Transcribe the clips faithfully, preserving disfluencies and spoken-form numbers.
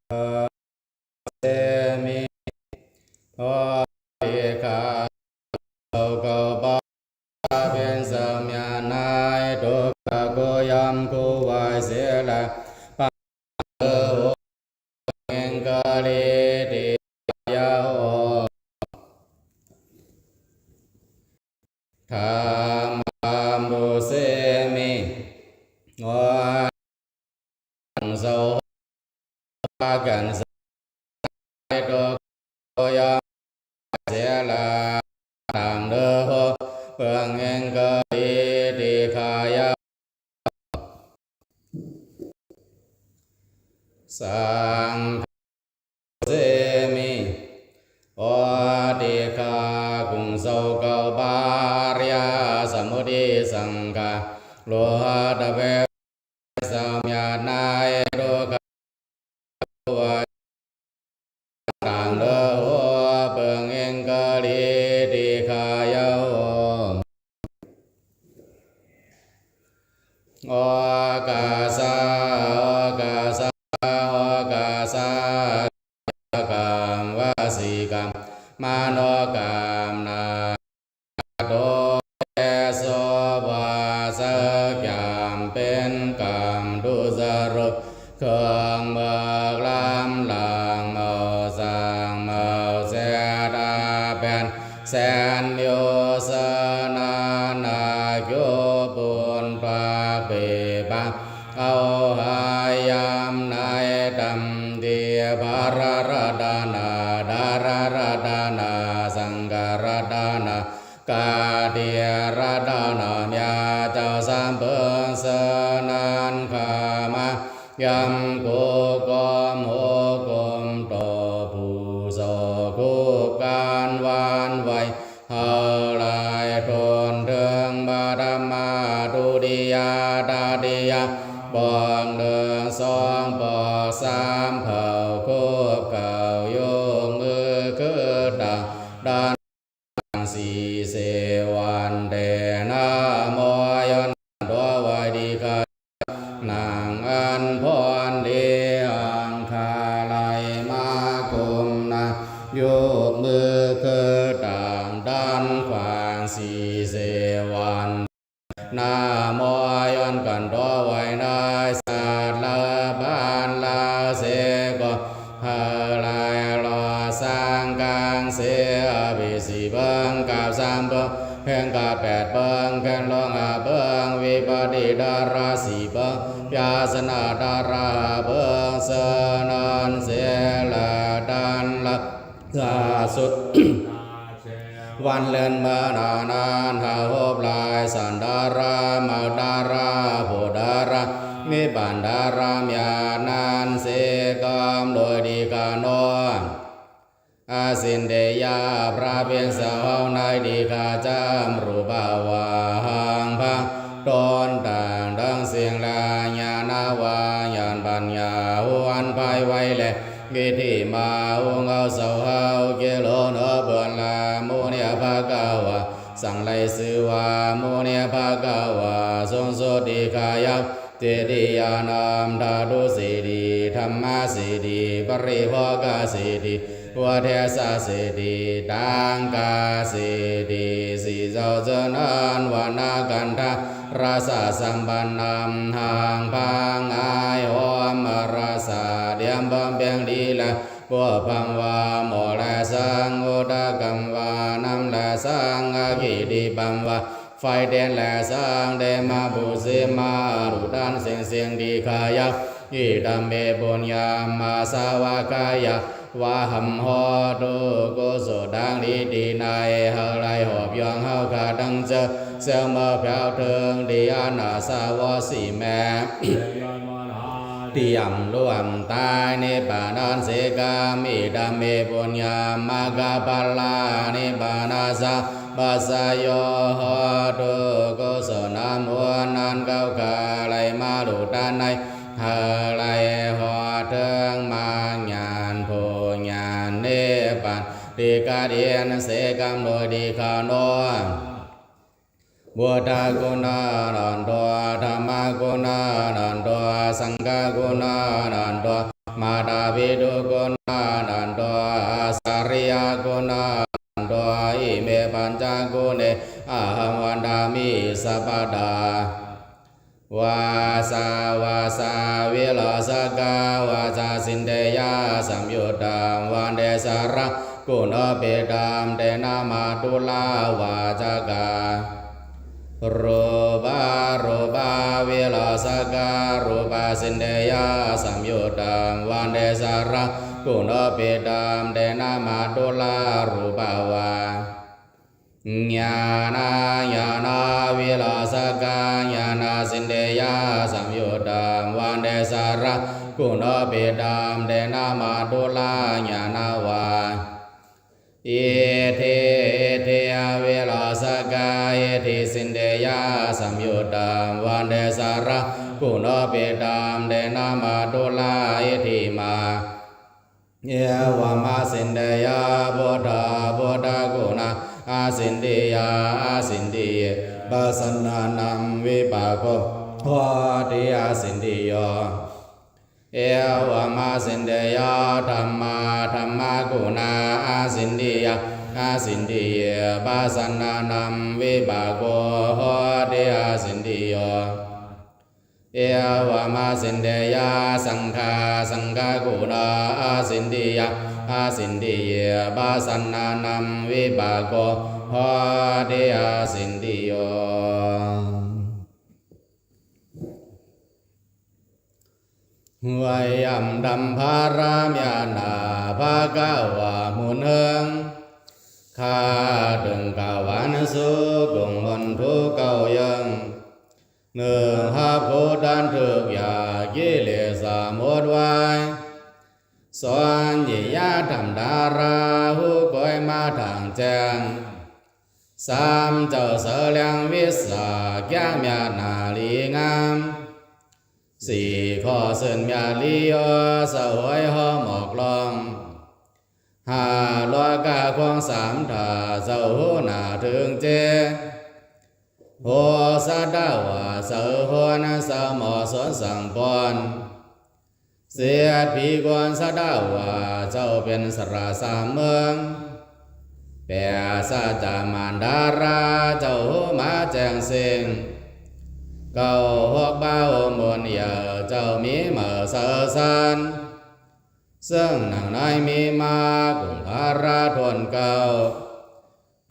เสมิ โอติกา เก่าๆ พระเป็นเจ้าเมียนาย ทุกข์ก็ยอมคู่ไหวเสียละ พระเออโห เองกฤติยาโห ธรรมะมุเสมิ โอ เจ้าพากันสายตกยอมเสียละต่างเด้อ เพิ่งเองกฤติกายา สัง เสมิ โอติกา กรุงเจ้าเก่า ปริยาสมุติสังขาร โลหะตะเว เจ้าเมียนาย ทุกข์ไหวต่างเด้อ เพิ่งเองกฤติกายาโห โอกาสา โอกาสา โอกาสา กรรมวจีกรรมมโนกรรมนาโตเตโสวาสกรรมเป็นกรรมทุจริต เครื่องเบิกล้ำหลังเมาสร้างเมาเสดาแผ่นแสนโยชนานาโยปุนปากเปปะ เอาหายยามในตำดีพระรัตนา ดารัตนา สังฆรัตนา กาติรัตนา เมียเจ้าสามเปิงเสนานขามายำกุกรมหกกรมต่อผู้โศกคู่การหวั่นไหว เฮาหลายทนเถิงบาธรรมาทุติยาตติยา ปอกหนึ่งสองปอกสามเผาคู่เก่ายกมือคือต่างด้าน สีเสวันเตนะโมยนตัวไหวดีกา หนังอันพรดีอังคาไหลมากุมนะ ยกมือคือต่างด้านขวางสีเสวัน นะโมยนกันตัวไหวในสัตว์ละบานละเสก เฮาหลายรอสร้างกลางเสอภิสิเบิงกับสามเบิง เพ่งกับแปดเบิง เพ่งลงห้าเบิง วิปติดาราสี่เบิง ยาสนะดาราห้าเบิง เสนานเสละตันละสาสุด วันเลินเมื่อนานานหาหบหลายสันดารามาดาราโพดารา นิพพานดารามยานันเสกรรมโดยดีกาโน อาสินเดยาพระเป็นเจ้าในดีกาจำรูปาวาหังพระตนต่างดังสิ่งและญาณวาญาณปัญญาหวนภายไวและ กิติมาองค์เอาเสาเฮาเกโลเนอเปื่อนลามุเนียภาคาวา สังไลซื้อว่ามุเนียภาคาวาทรงสุติกายักเจดียานามธาตุเศรษฐีธรรมเศรษฐีปริโภคเศรษฐีวัฏเทศเศรษฐีตังกาเศรษฐีสี่เจ้าเจริญวันนากันทะ รสสัมปันนำหังพังอายโหมรสเตรียมเบิ่มเพียงดีและ พวกพังวาหมอและสังอุตกรรมวาน้ำและสังอกิติปัมวาไฟเด่นและสังเดมาบุสิมารุดันเสียงเสียงดีขายะ อิดัมเมปุญญามาสาวกายะ วาหัมโหตุกุศลดังดีดีในเฮาไลหอบยองเฮาขาดังเจอเสียงเมื่อแผวเทิงดีอานาสาวสีแม่ ที่ย่ำล่วงตายนิพพานันเสกามิดัมเมปุญญามากาพลานิพพานาสาปัสสโยโหตุกุศลน้ำมวลนั้นเก้าขาไหลมาดูด้านใน เฮาไหลหอดเทิงมากญาณผู้ญาณนิพพานดีกาเดียนเสกำโดยดีขาวโน พุทธกุณานันโต ธรรมกุณานันโต สังฆกุณานันโต mātāpitu guṇānando ācariyā guṇānando ime pañca guṇe ahaṃ vandāmi sabbadā. Vāsavassā vilosakā vāsacinteyya samyuttaṃ vande saraguṇapedaṃ te namatthu lāvacakā. Rūpā rūpā vilosakā rūpacinteyya samyuttaṃ vande saraguṇapedaṃ te namatthu lārūpavā. Ñāṇā ñāṇā vilosakā ñāṇacinteyya samyuttaṃ vande saraguṇapedaṃ te namatthu lāñāṇavā. Iddhi iddhi vilosakā iddhicinteyya samyuttaṃ vande saraguṇapedaṃ te namatthu lāiddhimā. Evamacinteyya buddha buddhaguṇā acinteyya acinteyye pasannānaṃ vipāko hoti acinteyyo. Evamacinteyya dhammā dhammaguṇā acinteyya acinteyye pasannānaṃ vipāko hoti acinteyyo. Evamacinteyya saṅghā saṅghaguṇā acinteyya acinteyye pasannānaṃ vipāko hoti acinteyyo. Vayamtampāramyaṇā bhagavā muneṃ kātuṃ kāvaṃ sūkuṃ mantu kaoyaṃ. หนึ่ง หากผู้ต้านถูกยากิเลสหมดไว้ สอง หยิยะธรรมดารา ผู้คอยมาทางแจ้ง สาม เจ้าเสลียงวิสาแก้งเมียหน้าหลีงาม สี่ ข้อเสินเมียหลียอ เสวยหอมออกลอง ห้า ล้อกาของสามถ้า เจ้าหัวหน้าถึงเจ หก สัตวาเสาหวนเสาหมอสวนสังปอน เจ็ด ผีกวนสัตวาเจ้าเป็นสระสามเมือง แปด สัจจามารดาราเจ้าหูมาแจ้งเสียง เก้า หก บ้าวมนต์ใหญ่เจ้ามีเหมาเสาสาร ซึ่งหนังน้อยมีมากุ่งพระทวนเก้า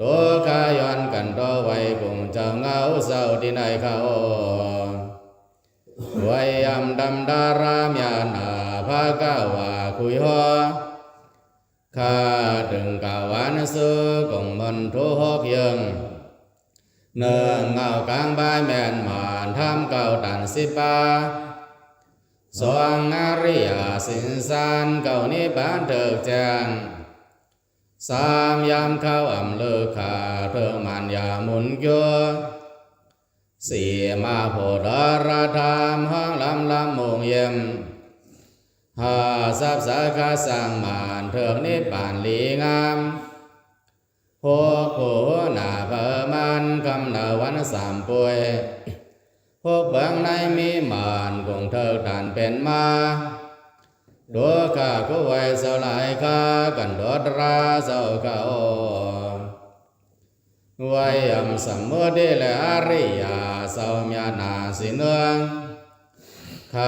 တုက္ခယွၼ်းကၼ်တေႃးဝႆႈ ၵုင်ႇၸဝ်ႈငဝ်းၸဝ်ႈတီႈၼႆႈၶႃႈဢေႃႈ။ ဝေႇယံ တမ်ႇတႃႇရႃႇမျၢတ်ႈၼႃႇ ၽၵဝႃႇၵုၺ်ႇႁေႃး ၶႃႈတိုင်ႇၵႂႃႇဝၢၼ်းသူး ၵုင်ႇမုၼ်ထူးႁူၵ်းယိူင်ႈ ၼိုင်ႈ ငဝ်ႈၵၢင်ပၢႆးမႅၼ်ႈမၢၼ်ႇ ထမ်းၵဝ်ႈတၢၼ်ႇသိပ်းပႃး သွင် ဢရိယႃႇသိၼ်သၢၼ်း ၵဝ်ႈၼိပ်ႉပၢၼ်ႇတိူၵ်ႈၸႅင်ႈ သၢမ် ယၢမ်းၶၢဝ်းဢမ်ႇလိူၵ်ႈၶႃႈ ထိူၵ်ႈမၢၼ်ႇယႃႇမုၼ်ၵျူဝ်း သီႇ မႃႇၽူဝ်ႇတြႃးထမ်း ႁွင်ႉလမ်းလမ်းမုင်ႈယဵမ်ႈ ႁႃႈ သပ်းသႃႇၵႃႇသၢင်ႇမၢၼ်ႇ ထိူၵ်ႈၼိပ်ႉပၢၼ်ႇလီငၢမ်း ႁူၵ်း ၽူႈႁူဝ်ၼႃႈၽႂ်မၼ်း ၵမ်ႈၼႂ်ဝၼ်းသၢမ်ပူၺ်း ႁူၵ်းပိူင်ၼႆႉမီးမၢၼ်ႇ ၵုင်ႇထိူၵ်ႈတၢၼ်ႇပဵၼ်မႃး တုၵ်ႉၶၵူဝ်ဝႆႈၸဝ်ႈလၢႆၶႃႈ ၵၼ်ႇတေႃးတြႃးၸဝ်ႈၶႃႈဢေႃႈ။ ဝေႇယံ သမုတ်ႉထိလႄႈ ဢရိယႃႇၸဝ်ႈမျၢတ်ႈၼႃႇသီႇၼိူင်း ၶႃႈ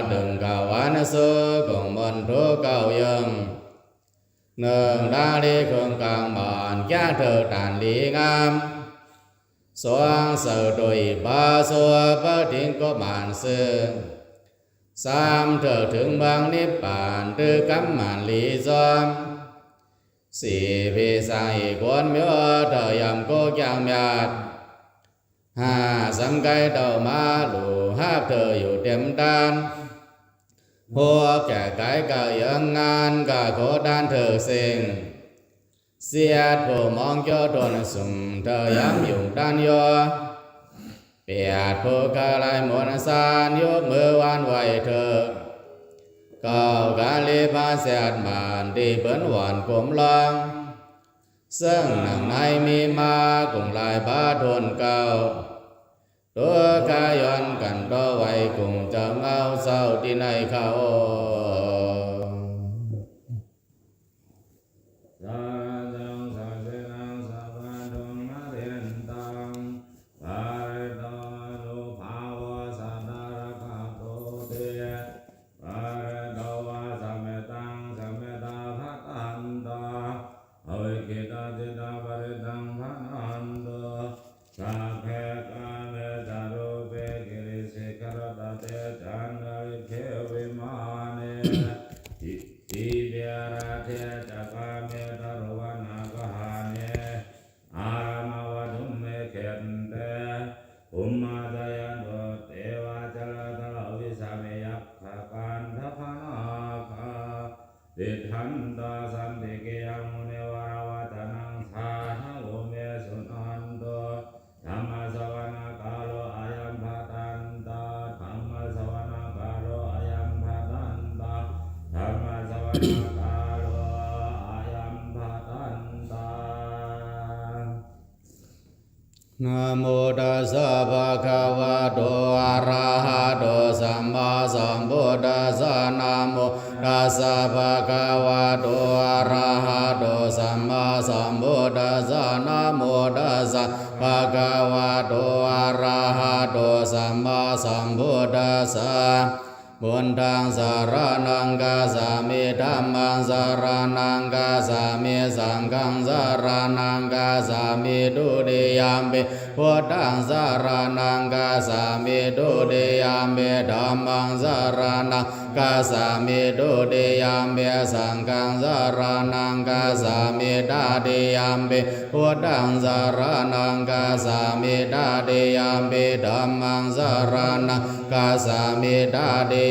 တိုင်ႇၵႂႃႇဝၢၼ်းသူး ၵုင်ႇမုၼ်ထူးၵဝ်ႈယိူင်ႈ ၼိုင်ႈ တၢင်းလီၶိူင်ႈၵၢင်ႇမၢၼ်ႇ ၵျၢင်ႉထိူၵ်ႈတၢၼ်ႇလီငၢမ်း သွင် ၸႂ်တူၺ်းပႃးသူး ပႂ်ႉထိင်းၵူပ်းမၢၼ်ႇသိုဝ်ႈ သၢမ် ထိူၵ်ႈထိုင်မိူင်းၼိပ်ႉပၢၼ်ႇ တိုဝ်းၵမ်မၢၼ်ႇလီၸွမ်း သီႇ ၽေႇသၢင်ႇဢိၵ်ႇၵူၼ်းမဵဝ်း တႃႇယၢမ်ႈၵူဝ်းၵျၢင်ႉမျၢတ်ႈ ႁႃႈ သမ်ႉၵႆႉတဝ်ႈမႃးလူႇ ႁပ်ႉထိူဝ်ႇယူႇတဵမ်တၢၼ်း ႁူၵ်း ၵႄႈၵႆၵႃႈယိူင်းငၢၼ်း ၵႃႈၶူဝ်းတၢၼ်းထိူၵ်ႈသဵင်ႈ ၸဵတ်း ၽူႈမွင်းၵျေႃႇတူၼ်ႈသုမ်ႇ ထိူဝ်ႇယၢမ်းယုင်ႈတၢၼ်းယေႃး ပႅတ်ႇ ၽူႈၶႂ်ႈလႆႈမုၼ်သၢၼ် ယုၵ်ႉမိုဝ်းဝၢင်းဝႆႈထိူၵ်ႈ ၵဝ်ႈ ၵႃႇလီႇၽႃႇသႅတ်ႇမၢၼ်ႇ တီႈပိူၼ်ႈဝွၼ်းၵူမ်ႈလွင်း သိုင်ႈၼင်ႇၼႆမီးမႃး ၵုင်ႇလၢႆပႃးထူၼ်ႈၵဝ်ႈ တုၵ်ႉၶယွၼ်းၵၼ်ႇတေႃးဝႆႈ ၵုင်ႇၸဝ်ႈငဝ်းၸဝ်ႈတီႈၼႆႈၶႃႈဢေႃႈ။ Sagge kāme ca rūpe girisikharataṭe cantalikkhe vimāne, dī- dīpe raṭṭhe ca gāme taruvanagahane, āraṃ āva tumhe khette, bhummā cāyantu devā jalathalavisame yakkhagandhabbanāgā, tiṭṭhantā santike yaṃ munivaravacanaṃ sādhavo me suṇantu. Dhammassavanakālo ayam bhadantā. Dhammassavanakālo ayam bhadantā. Dhammassavanakālo ayam bhadantā. Namo tassa bhagavato arahato sammāsambuddhassa. Namo tassa bhagavato arahato sammāsambuddhassa. Namo tassa bhagavato arahato sammāsambuddhassa. Buddhaṃ saraṇaṃ gacchāmi. Dhammaṃ saraṇaṃ gacchāmi. Saṅghaṃ saraṇaṃ gacchāmi. Dutiyampi buddhaṃ saraṇaṃ gacchāmi. Dutiyampi dhammaṃ saraṇaṃ gacchāmi. Dutiyampi saṅghaṃ saraṇaṃ gacchāmi. Tatiyampi buddhaṃ saraṇaṃ gacchāmi. Tatiyampi dhammaṃ saraṇaṃ gacchāmi. Tatiyampi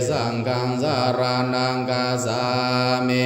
saṅghaṃ saraṇaṃ gacchāmi.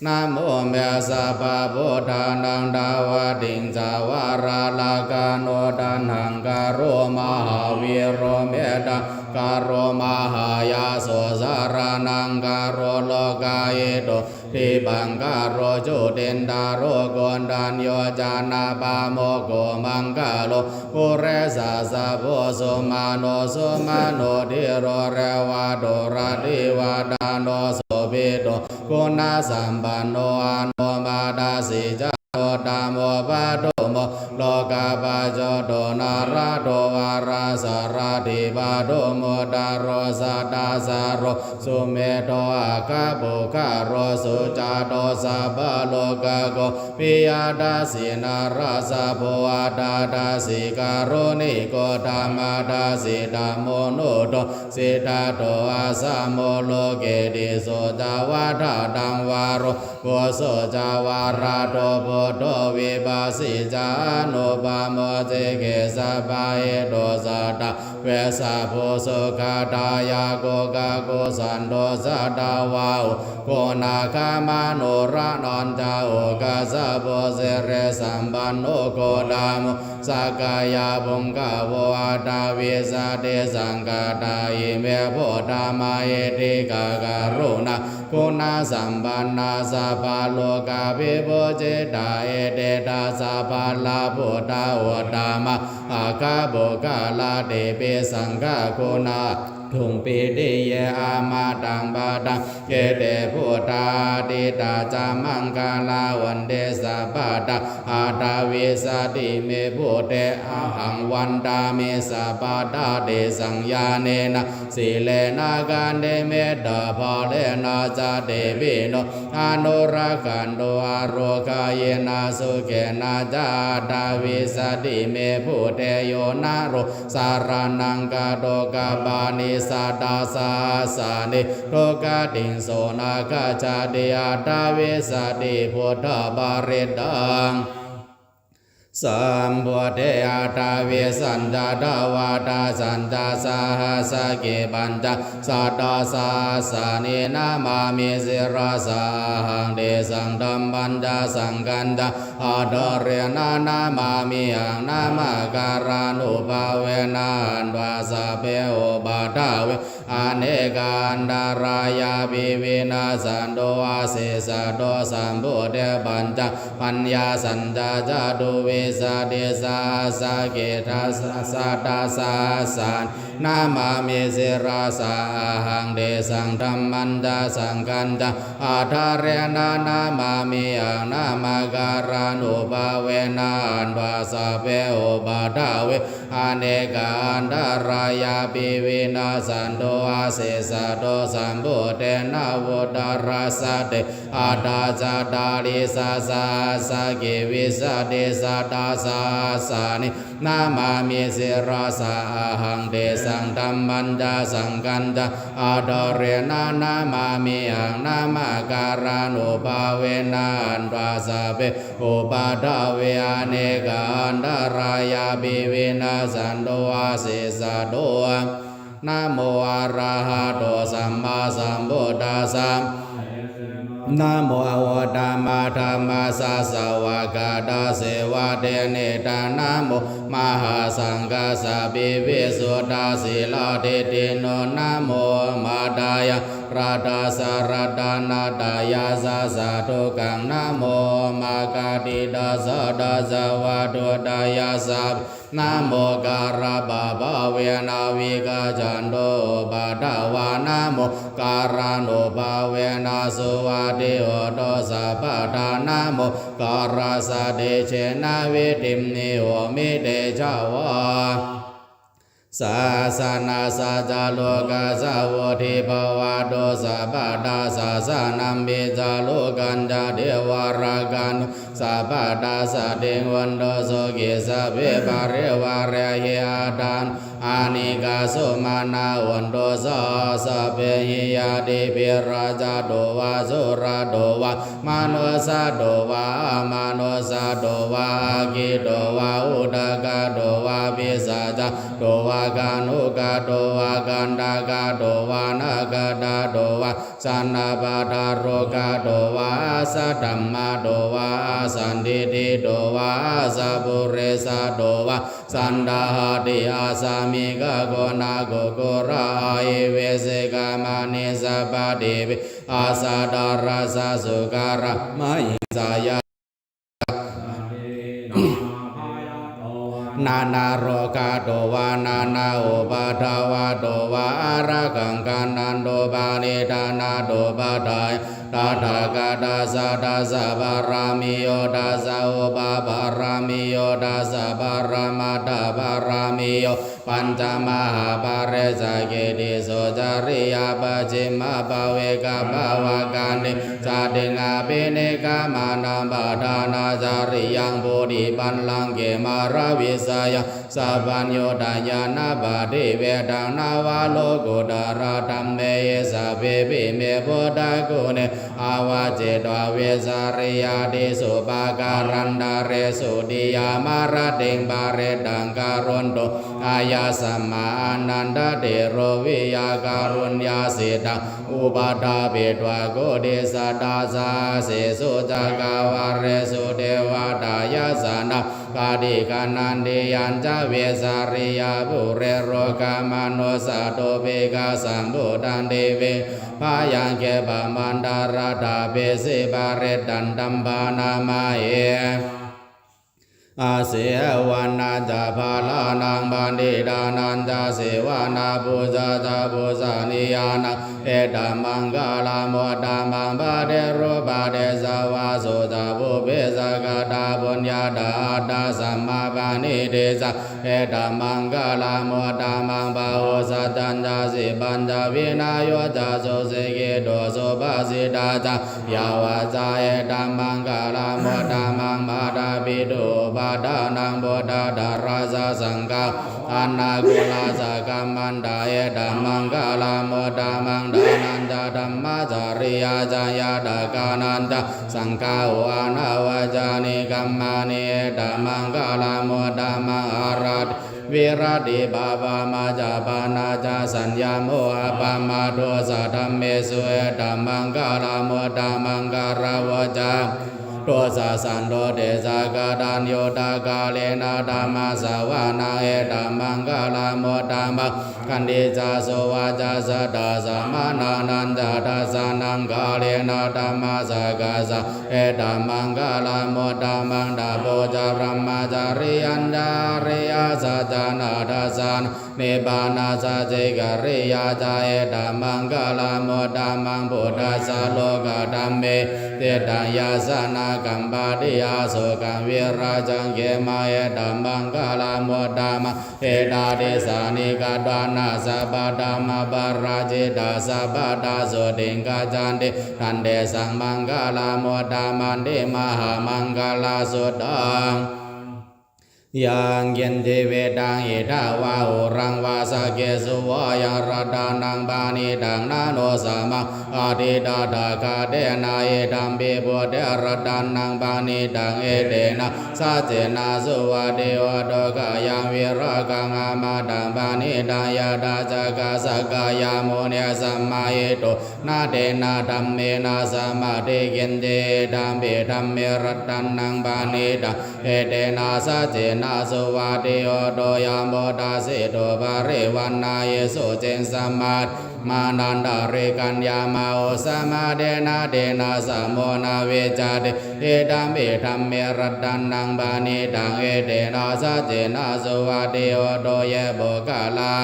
Namo me sabbabuddhānaṃ dvādasañcavaraḷakkhaṇo taṇhaṅkaro mahāvīro mettaaṅkaro mahāyāso saraṇaṅkaro lokahito dīpaṅkaro jotindharo koṇḍañño janapāmokkho maṅgalo pure sassabho sumano sumano dhīro revato rativaḍḍhano sobhito guṇasampanno anomadassī januttamo padumo lokapajjoto nārado varasārathī padumottaro sattasāro sumedho akkhapuggalō sujāto sabbalokaggo piyadassī narāsabho atthadassī kāruṇiko dhammadassi dhammo nuddho siddhato asamo loke tisso ca vadattaṃ varo poso ca varado buddho vipassī ca anūpamo sikkhī sabbahito satthā vessabhū sugatāyā kho kakko santo satthavāho koṇāgamano raṇañjaho kassapo sirisampanno gotamo sakyapuṅgavo aṭṭhavīsati saṅkhātā ime buddhamahiddhikā karuṇā guṇasampannā sabbalokavibhūjitā iti dasabalā buddhā uttamā aggapuggala tepi saṅghaguṇāguṃ pītiye amataṃ padaṃ ete buddhā atītā ca maṅgalā honti sabbadā aṭṭhavīsati me buddhe ahaṃ vandāmi sabbadā tesaṃ ñāṇena sīlena khantimettābalena ca tepino anurakkhantu arogāyena sukhena ca aṭṭhavīsati me buddhe yo naro saraṇaṃ gato kappāni sattasahassāni duggatiṃ so na gacchati aṭṭhavīsati buddhaparittaṃ. Sambuddhe aṭṭhavīsañca dvādasañca sahassake pañcasatasahassāni namāmi sirasā ahaṃ tesaṃ dhammañca saṅghañca ādarena namāmihaṃ namakārānubhāvena hantvā sabbe upaddave anekā antarāyāpi vinassantu asesato. Sambuddhe pañcapaññāsañca catuvīsatisatasahassake dasasatasahassāni namāmi sirasā ahaṃ tesaṃ dhammañca saṅghañca ādarena namāmihaṃ namakārānubhāvena hantvā sabbe upaddave anekā antarāyāpi vinassantu vasiṭṭhānussāresu sambudhe navuttarasate aṭṭhacattāḷīsasahassake vīsatisatasahassāni namāmi sirasā ahaṃ. Tesaṃ dhammañca saṅghañca ādarena namāmihaṃ. Namakkārānubhāvena hantvā sabbe upaddave anekā antarāyāpi vinassantu asesato. Namo arahato sammāsambuddhassa. Namo uttamadhammassa svākkhātasseva tenidha. Namo mahāsaṅghassāpi visuddhasīladiṭṭhino. Namo omātyāraddhassa ratanattayassa sādhukaṃ. Namo omakātītassa tassa vatthuttayassapi. Namokārappabhāvena vigacchantu upaddavā. Namokārānubhāvena suvatthi hotu sabbadā. Namokārassa tejena vidhimhi homi tejavā. Sāsanassa ca lokassa vuḍḍhī bhavatu sabbadā. Sāsanampi ca lokañca devarakkhantu sabbadā saddhiṃ hontu sukhī sabbe parivārahi attānaṃ anīghā sumanā hontu saha sabbehi ñātibhi. Rājato vā corato vā manussato vā amanussato vā aggito vā udakato vā pisācato vā khāṇukato vā kaṇṭakato vā nakkhattato vā janapadarogato vā asaddhammato vā asandiṭṭhito vā asappurisato vā saṇṭhāhatthiasmiṃ kaghūḷakukkuraahivicchikamaṇisappadīpiṃ asadarasasukara mahiṃsāya nānārogato vā nānāupaddavato vā ārakkhaṃ gaṇhantu parittaṃ. Natthupādāya tathāgatassa dasa pāramiyo dasa upapāramiyo dasa paramatthapāramiyo pañca mahāpariccāge tisso cariyā pacchimabbhave gabbhāvakkantiṃ jātiṃ abhinikkhamanaṃ padhānacariyaṃ bodhipallaṅke māravijayaṃ sabyanuddayanapaṭivedhaṃ navalokuttaradhamme sabbepi me buddhaguṇe āvajjitvā vesāliyā tīsu pākārantaresu tiyāmarattiṃ parittaṃ karonto āyasmā Ānandatthero viya kāruññacittaṃ upaṭṭhapetvā koṭisatasahassesu cakkavāḷesu devatā yassāṇaṃ paṭiggaṇhanti yañca vesāliyā pure rogāmanussadubbhikkhasambhūtaṃ tīviraṃ bhayaṃ khippamantaradhāpesi parittaṃ taṃ bhaṇāma he. Asevanā ca bālānaṃ paṇḍitānañca sevanā pūjā ca pūjanīyānaṃ etammaṅgalamuttamaṃ. Paṭirūpadesavāso ca pubbe ca katapuññatā attasammāpaṇidhi ca etammaṅgalamuttamaṃ. Bāhusaccañca sippañca vinayo ca susikkhito subhāsitā ca yā vācā etammaṅgalamuttamaṃ. Mātāpitu upaṭṭhānaṃ puttadārassa saṅgāhā anākulā ca kammantā etammaṅgalamuttamaṃ. Dānañca dhammacariyā ca ñātakānañca saṅgaho anavajjāni kammāni etammaṅgalamuttamaṃ. Āratī viratī pāpā majjapānā ca saññamo appamādo saddhammesu etammaṅgalamuttamaṃ. Gāravo ca to ca santuṭṭhī ca kataññutā kālena dhammassavanaṃ etammaṅgalamuttamaṃ. Khantī ca sovacassatā samaṇānañca dassanaṃ kālena dhammasākacchā etammaṅgalamuttamaṃ. Tapo ca brahmacariyañca ariyasaccāna dassanaṃ nibbānasacchikiriyā ca, etammaṅgalamuttamaṃ. Phuṭṭhassa lokadhammehi, cittaṃ yassa na kampati, asokaṃ virajaṃ khemaṃ, etammaṅgalamuttamaṃ. Etādisāni katvāna, sabbatthamaparājitā, sabbattha sotthiṃ gacchanti, tantesaṃ maṅgalamuttamanti. Mahāmaṅgalasuttaṃ. Yaṅkiñci vittaṃ idha vā huraṃ vā, saggesu vā yaṃ ratanaṃ paṇītaṃ, na no samaṃ atthi tathāgatena, idampi buddhe ratanaṃ paṇītaṃ, etena saccena suvatthi hotu. Khayaṃ virāgaṃ amataṃ paṇītaṃ, yadajjhagā sakyamunī samāhito, na tena dhammena samatthi kiñci, idampi dhamme ratanaṃ paṇītaṃ, etena saccena suvatthi hotu. Yambuddha sīso parivaṇṇayī suciṃ, samādhimānantarikaññamāhu, samathena tena samo na vijjati, idampi dhamme ratanaṃ paṇītaṃ, etena saccena suvatthi hotu. Ye puggalā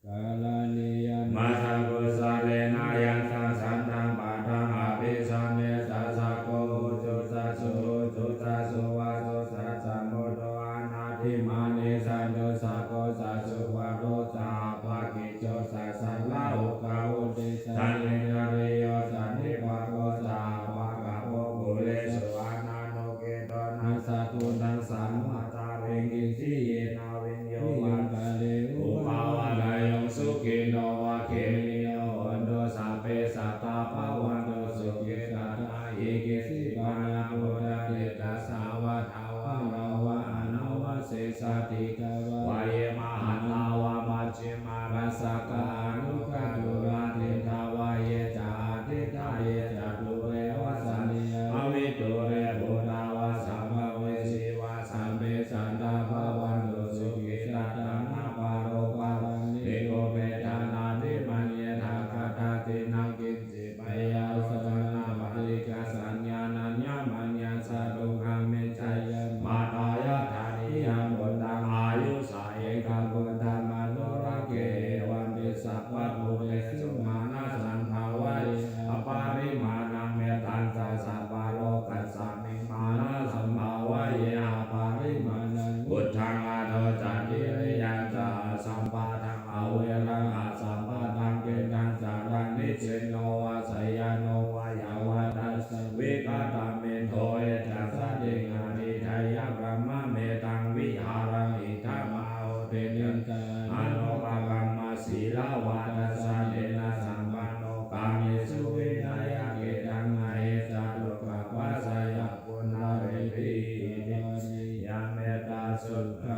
Karaṇīyam. Mayaṃ kusalena yaṃ santaṃ padaṃ abhisamecca ca sakko ujū ca suhujū ca suvaco cassa mudu anatimānī ca dussako ca subharo ca appakicco ca sallahukavutti ca santindriyo ca nipako ca appagabbho kulesu ananugiddho nassa khuddaṃ samācare kiñci yena viññū pare upavadeyyuṃ. Sukhino vā khemino hontu sabbe sattā bhavantu sukhitattā. Ye keci pāṇabhūtatthi tasā vā thāvarā vā anavasesā dīghā vā ye mahantā vā majjhimā rassakā aṇukathūlā diṭṭhā vā ye ca adiṭṭhā ye ca dūre vasanti avidūre bhūtā vā sambhavesī vā sabbe sattā bhavantu sukhitattā. Na paro paraṃ nikubbetha nātimaññetha katthaci naṃ kiñci byārosanā paṭighasaññā nāññamaññassa dukkhaṃ. Miccayā matā yathā niyaṃ vuttaṃ āyusā ekaputtamanurakkhe evampi sabbabhūtesu mānasambhāvaye aparimāṇaṃ. Mettañca sabbalokasmiṃ mānasambhāvaye aparimāṇaṃ. Uddhaṃ adho ca tiriyañca asambādhaṃ averaṃ asapattaṃ. Tiṭṭhaṃ caraṃ nisinno vā sayāno vā yāvatassa vigatamiddho etaṃ satiṃ adhiṭṭheyya brahmametaṃ vihāraṃ idhamāhu. Tiṭṭhañca anupagamma sīlavā dassanena sampanno kāmesu vineyya gedhaṃ na hi jātu gabbhaseyyaṃ punaretīti. Iminā mettāsuttā.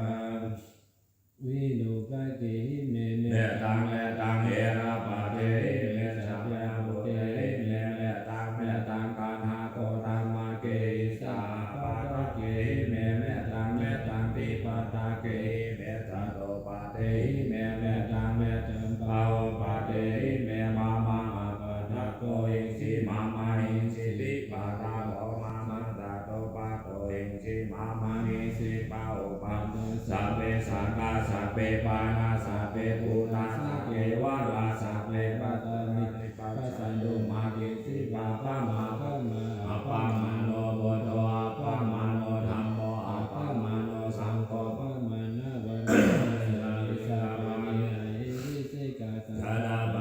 Viruḷhikehi me mettaṃ mettaṃ erāpathehi me sakyabhūtehi me mettaṃ mettaṃ kaṇhagotamakkehi saha pādakehi me mettaṃ mettaṃ dīpadakehi me catupadehi me mettaṃ mettaṃ bahupadehi me mama appadakkho hiṃsi mama hiṃsīti padakkho mama catupaddo hiṃsi mama hiṃsi bahupaddo. Sabbe sattā sabbe pāṇā sabbe bhūtā sabbe vārā sabbe bhadrāni passantu mā kiñci pāpam āgamā. Appamāṇo buddho appamāṇo dhammo appamāṇo saṅgho pamāṇavantāni sārīsapāni ahiṃsi sikkhāpadaṃ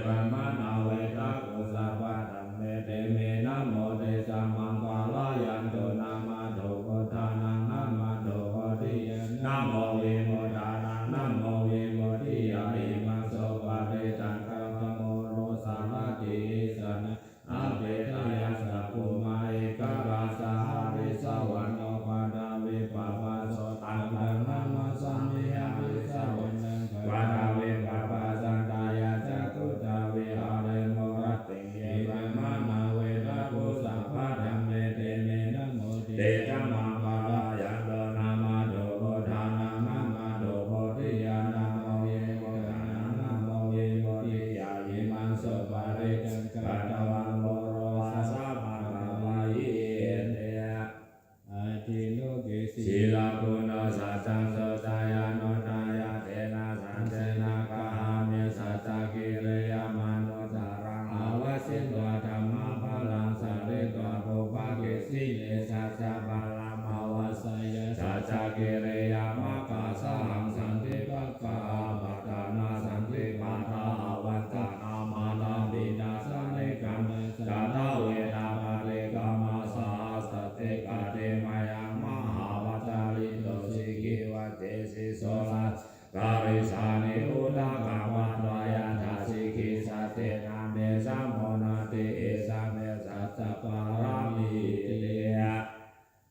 Brahmā vedagu sabbadhamme, te me namo te ca maṅgalayantū. Namatthu buddhānaṃ namatthu bodhiyā, namo vimuttānaṃ namo vimuttiyā. Imaṃ so parittaṃ katvā moro carati esanā, apetayaṃ cakkhumā ekarājā harissavaṇṇo paṭhavippabhāso. Taṃ taṃ namassāmi harissavaṇṇaṃ paṭhavippabhāsaṃ, tayajja guttā viharemu rattiṃ. Ye brāhmaṇā vedagu sabbadhamme, te me namo te ca maṅgalayantū. Namatthu buddhānaṃ namatthu bodhiyā, namo vimuttānaṃ namo vimuttiyā. Imaṃ so parittaṃ katvā moro vāsamakappayīti. Atthi loke sīlaguṇo saccaṃ soceyyanuddayā, tena saccena kāhāmi saccakiriyamanuttaraṃ. Āvajjitvā dhammabalaṃ saritvā pubbake jine, saccabalam āvajjeyya saccakiriyamakkhasahaṃ. Santi pakkhā apattanā santi pādā avañcanā, mātā pitā janekā ñātakā ca dveda paṭikkama. Sahassa te kate mayhaṃ mahāpajjalito, sikhī vajjesi soḷasa karīsāni udakaṃ patvā, yathā sikhī saccena me samonati, esa me saccapāramīti.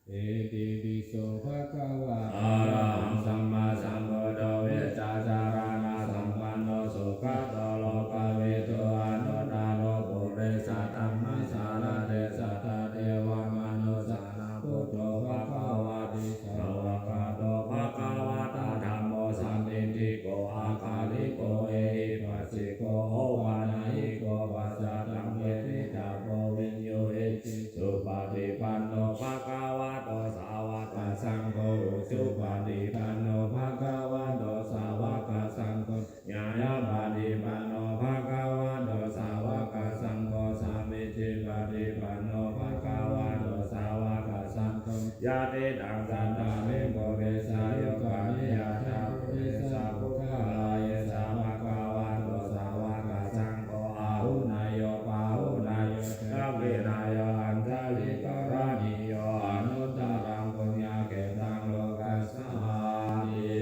Itipi so bhagavā arahaṃ sammāsambuddho vijjācaraṇasampanno sugato lokavidū anuttaro purisadammasārathi satthā devamanussānaṃ buddho bhagavāti. Svākkhāto bhagavatā dhammo sandiṭṭhiko akāliko ehipassiko opanayiko paccattaṃ veditabbo viññūhīti. Supaṭipanno bhagavato sāvakasaṅgho, ujupaṭipanno bhagavato sāvakasaṅgho, ñāyapaṭipanno bhagavato sāvakasaṅgho, sāmīcipaṭipanno bhagavato sāvakasaṅgho, yadidaṃ cattāri purisayugāni aṭṭha purisapuggalā, esa bhagavato sāvakasaṅgho, āhuneyyo pāhuneyyo dakkhiṇeyyo añjalikaraṇīyo anuttaraṃ puññakkhettaṃ lokassāti.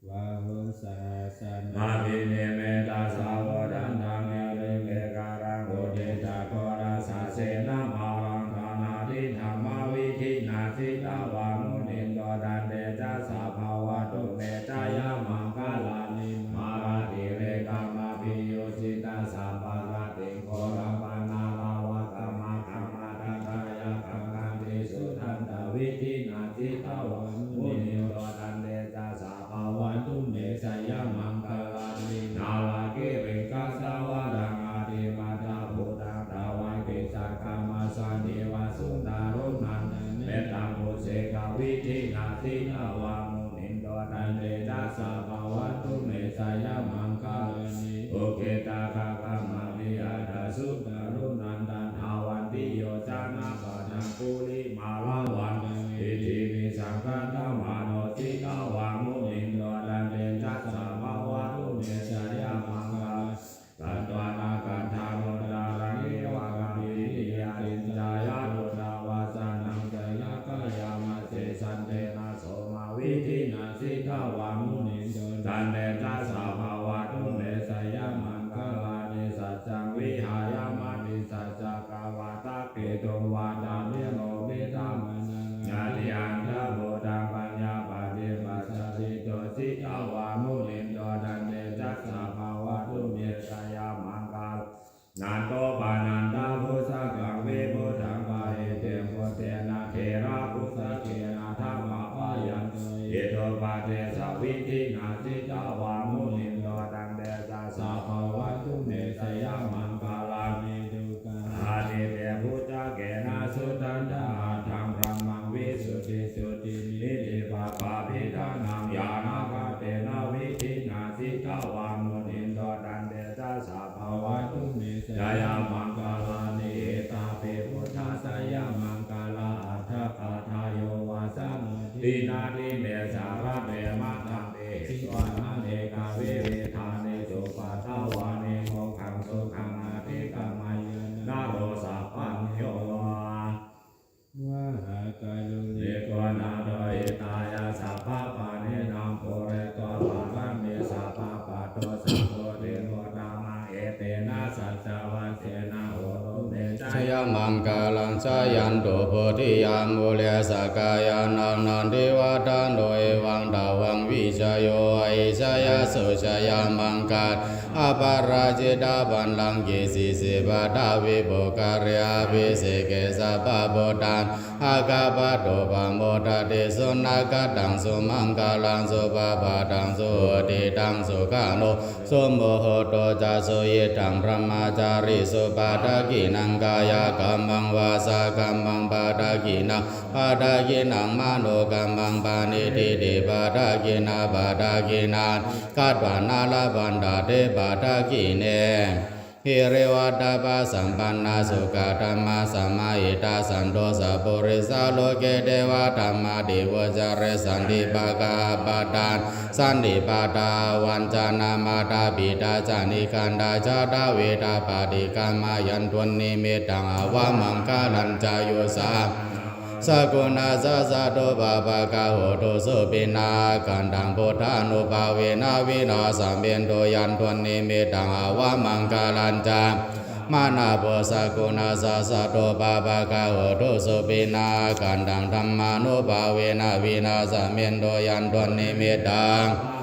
Bāhuṃ sahassamabhinimmitasāvudhantaṃ girimekhalaṃ uditaghorasasenamāraṃ dānādidhammavidhinā jitavā munindo tantejasā bhavatu me jayamaṅgalāni. Mārātirekamabhiyujjhitasabbarattiṃ ghorampanāḷavakamakkhamathaddhayakkhaṃ khantīsudantavidhinā jitavā munindo tantejasā bhavatu me jayamaṅgalāni. Nāḷāgiriṃ gajavaraṃ atimattabhūtaṃ dāvaggicakkamasanīva sudāruṇantaṃ mettambusekavidhinā jitavā munindo tantejasā bhavatu me jayamaṅgalāni. Ukkhittakhaggamatihatthasudāruṇantaṃ dhāvantiyojanapathaṅgulimālavantaṃ iddhībhisaṅkhatamano jitavā munindo tantejasā bhavatu me jayamaṅgalāni. Katvāna kaṭṭhamudaraṃ iva gabbhinīyā ciñcāya duṭṭhavacanaṃ janakāyamajjhe santena somavidhinā jitavā munindo tantejasā bhavatu me jayamaṅgalāni. Saccaṃ vihāya matisaccakavādaketuṃ vādābhiropitamanaṃ atiandhabhūtaṃ paññāpadīpajalito jitavā munindo tantejasā bhavatu me jayamaṅgalāni. Nandopanandabhujagaṃ vibudhaṃ mahiddhiṃ puttena therabhujagena damāpayanto iddhūpadesavidhinā jitavā Jayanto bodhiyā mūle sakyānaṃ nandivaḍḍhano, evaṃ tvaṃ vijayo hohi jayassu jayamaṅgale. Aparājitapallaṅke sīse paṭhavipokkhare, abhiseke sabbabuddhānaṃ aggappatto pamodati. Sunakkhattaṃ sumaṅgalaṃ supabhātaṃ suhuṭṭhitaṃ, sukhaṇo sumuhutto ca suyiṭṭhaṃ brahmacārisu. Padakkhiṇaṃ kāyakammaṃ vācākammaṃ padakkhiṇaṃ, padakkhiṇaṃ manokammaṃ paṇidhī te padakkhiṇā. Padakkhiṇāni katvāna labhantatthe padakkhiṇe. Hirivattappasampannā sukkadhammasamāhitā, santo sappurisā loke devadhammāti vuccare. Santi pakkhā apattāni santi pādā avañcanā, mātā pitā ca nikkhantā jātaveda paṭikkama. Yandunnimittaṃ avamaṅgalañca yo sā sakuṇassa saddo pāpaggaho dussupinaṃ akantaṃ buddhānubhāvena vināsamentu. Yandunnimittaṃ avamaṅgalañca manapo sakuṇassa saddo pāpaggaho dussupinaṃ akantaṃ dhammānubhāvena vināsamentu. Yandunnimittaṃ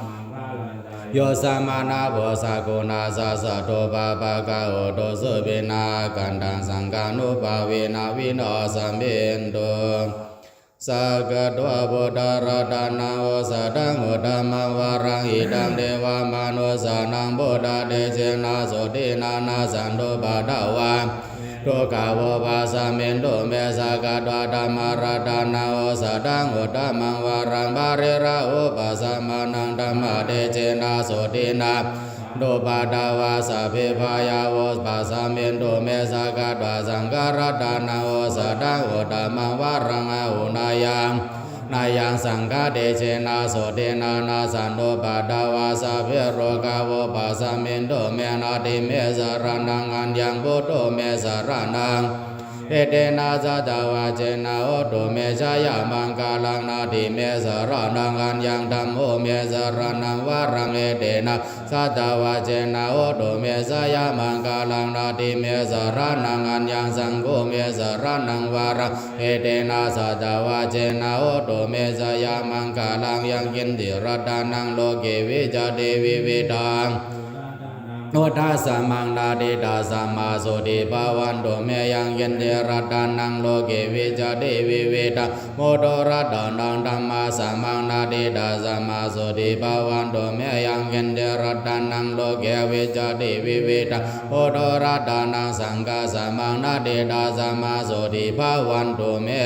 yo samānapo sakuṇassa saddo pāpaggaho dussupinaṃ akantaṃ saṅghānubhāvena vināsamentu. Sakkatvā buddharatanaṃ osathaṃ uttamaṃ varaṃ, hitaṃ devamanussānaṃ buddhatejena sotthinā nassantupaddavā dukkhā vūpasamentu me. Sakkatvā dhammaratanaṃ osathaṃ uttamaṃ varaṃ, pariḷāhūpasamanaṃ dhammatejena sotthinā nassantupaddavā sabbe bhayā vūpasamentu me. Sakkatvā saṅgharatanaṃ osathaṃ uttamaṃ varaṃ, āhuneyyaṃ pāhuneyyaṃ saṅghatejena sotthinā nassantupaddavā sabbe rogā vūpasamentu me. Natthi me saraṇaṃ aññaṃ, buddho me saraṇaṃ. Etena saccavajjena hotu me jayamaṅgalaṃ. Natthi me saraṇaṃ aññaṃ, dhammo me saraṇaṃ varaṃ. Etena saccavajjena hotu me jayamaṅgalaṃ. Natthi me saraṇaṃ aññaṃ, saṅgho me saraṇaṃ varaṃ. Etena saccavajjena hotu me jayamaṅgalaṃ. Yaṅkiñci ratanaṃ loke vijjati vividhaṃ puthu, tasmā samaṃ natthi, tasmā sotthī bhavantu me. Yaṅkiñci ratanaṃ loke vijjati vividhaṃ puthu, ratanaṃ dhammasamaṃ natthi, tasmā sotthī bhavantu me. Yaṅkiñci ratanaṃ loke vijjati vividhaṃ puthu, ratanaṃ saṅghasamaṃ natthi, tasmā sotthī bhavantu me.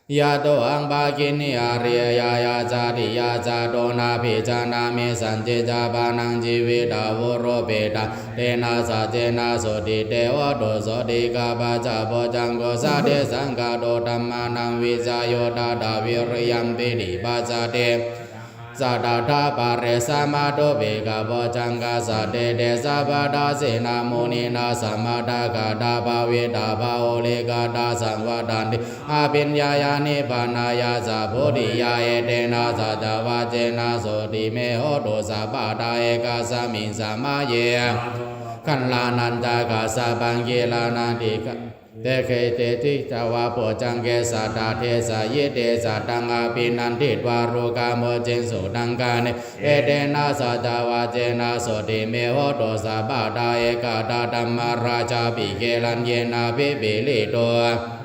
Yatohaṃ bhagini ariyā yācati, yācāto nābhijānāmi, sañcicca pāṇaṃ jīvitavūropidaṃ, tena saccena sotthi te hotu. Sotthi kāpā ca bojjhaṅgo, sati saṅkhāto dhammānaṃ vicayo, tathā vīriyampīti passaddhi sattadhāpare, samādhupekkhabojjhaṅgā sattete sabbadassinā muninā sammadakkhātā bhāvitā bahulīkatā saṃvattanti abhiññāya nibbānāya ca bodhiyā. Etena saccavajjena sotthi me hotu sabbadā. Ekasmiṃ samaye gandhabbānañca kassapaṃ gilānaṃ dīghā te khe te jitavā bojjhaṅge satta desayi. Te ca taṃ abhinanditvā rogā mucciṃsu taṅkhaṇe. Etena saccavajjena sotthi me hotu sabbadā. Ekadā dhammarājāpi gelaññenābhipīḷito,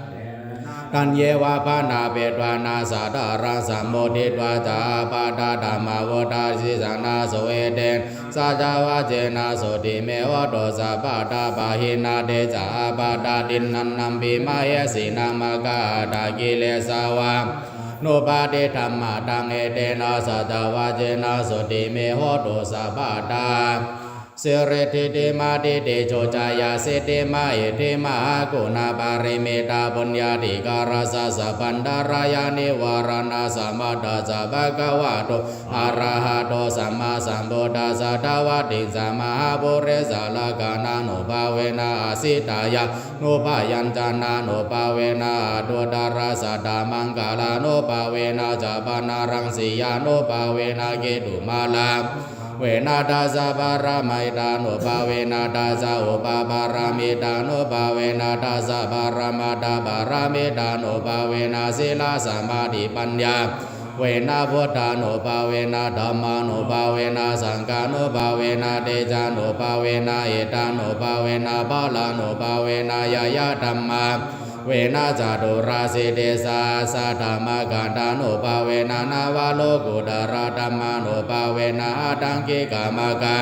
taññeva bhaṇāpetvāna sādaraṃ sammoditvā ca ābādhā tamhā vuṭṭhāsi saṭhāso. Etena saccavajjena sotthi me hotu sabbadā. Pahīnā te ca ābādhā tiṇṇannampi mahesinaṃ, maggāhatakilesāva nubpādi dhammataṃ. Etena saccavajjena sotthi me hotu sabbadā. Siridhitimatitejojayasiddhi mahiddhi mahāguṇāparimitapuññādhikārassa sabbantarāyanivāraṇasamatthassa bhagavato arahato sammāsambuddhassa dvattiṃsa mahāpurisalakkhaṇānubhāvena asītyānubyañjanānubhāvena aṭṭhuttarasatamaṅgalānubhāvena chabbaṇṇaraṃsiyānubhāvena ketumālā vena dasapāramitānubhāvena dasaupaparamitānubhāvena dasaparamatthapāramitānubhāvena sīlasamādhipaññā vena buddhānubhāvena dhammānubhāvena saṅghānubhāvena tejānubhāvena iddhānubhāvena balānubhāvena ñeyyadhammā vena caturāsītisahassadhammakkhandhānubhāvena navalokuttaradhammānubhāvena aṭṭhaṅgikamaggā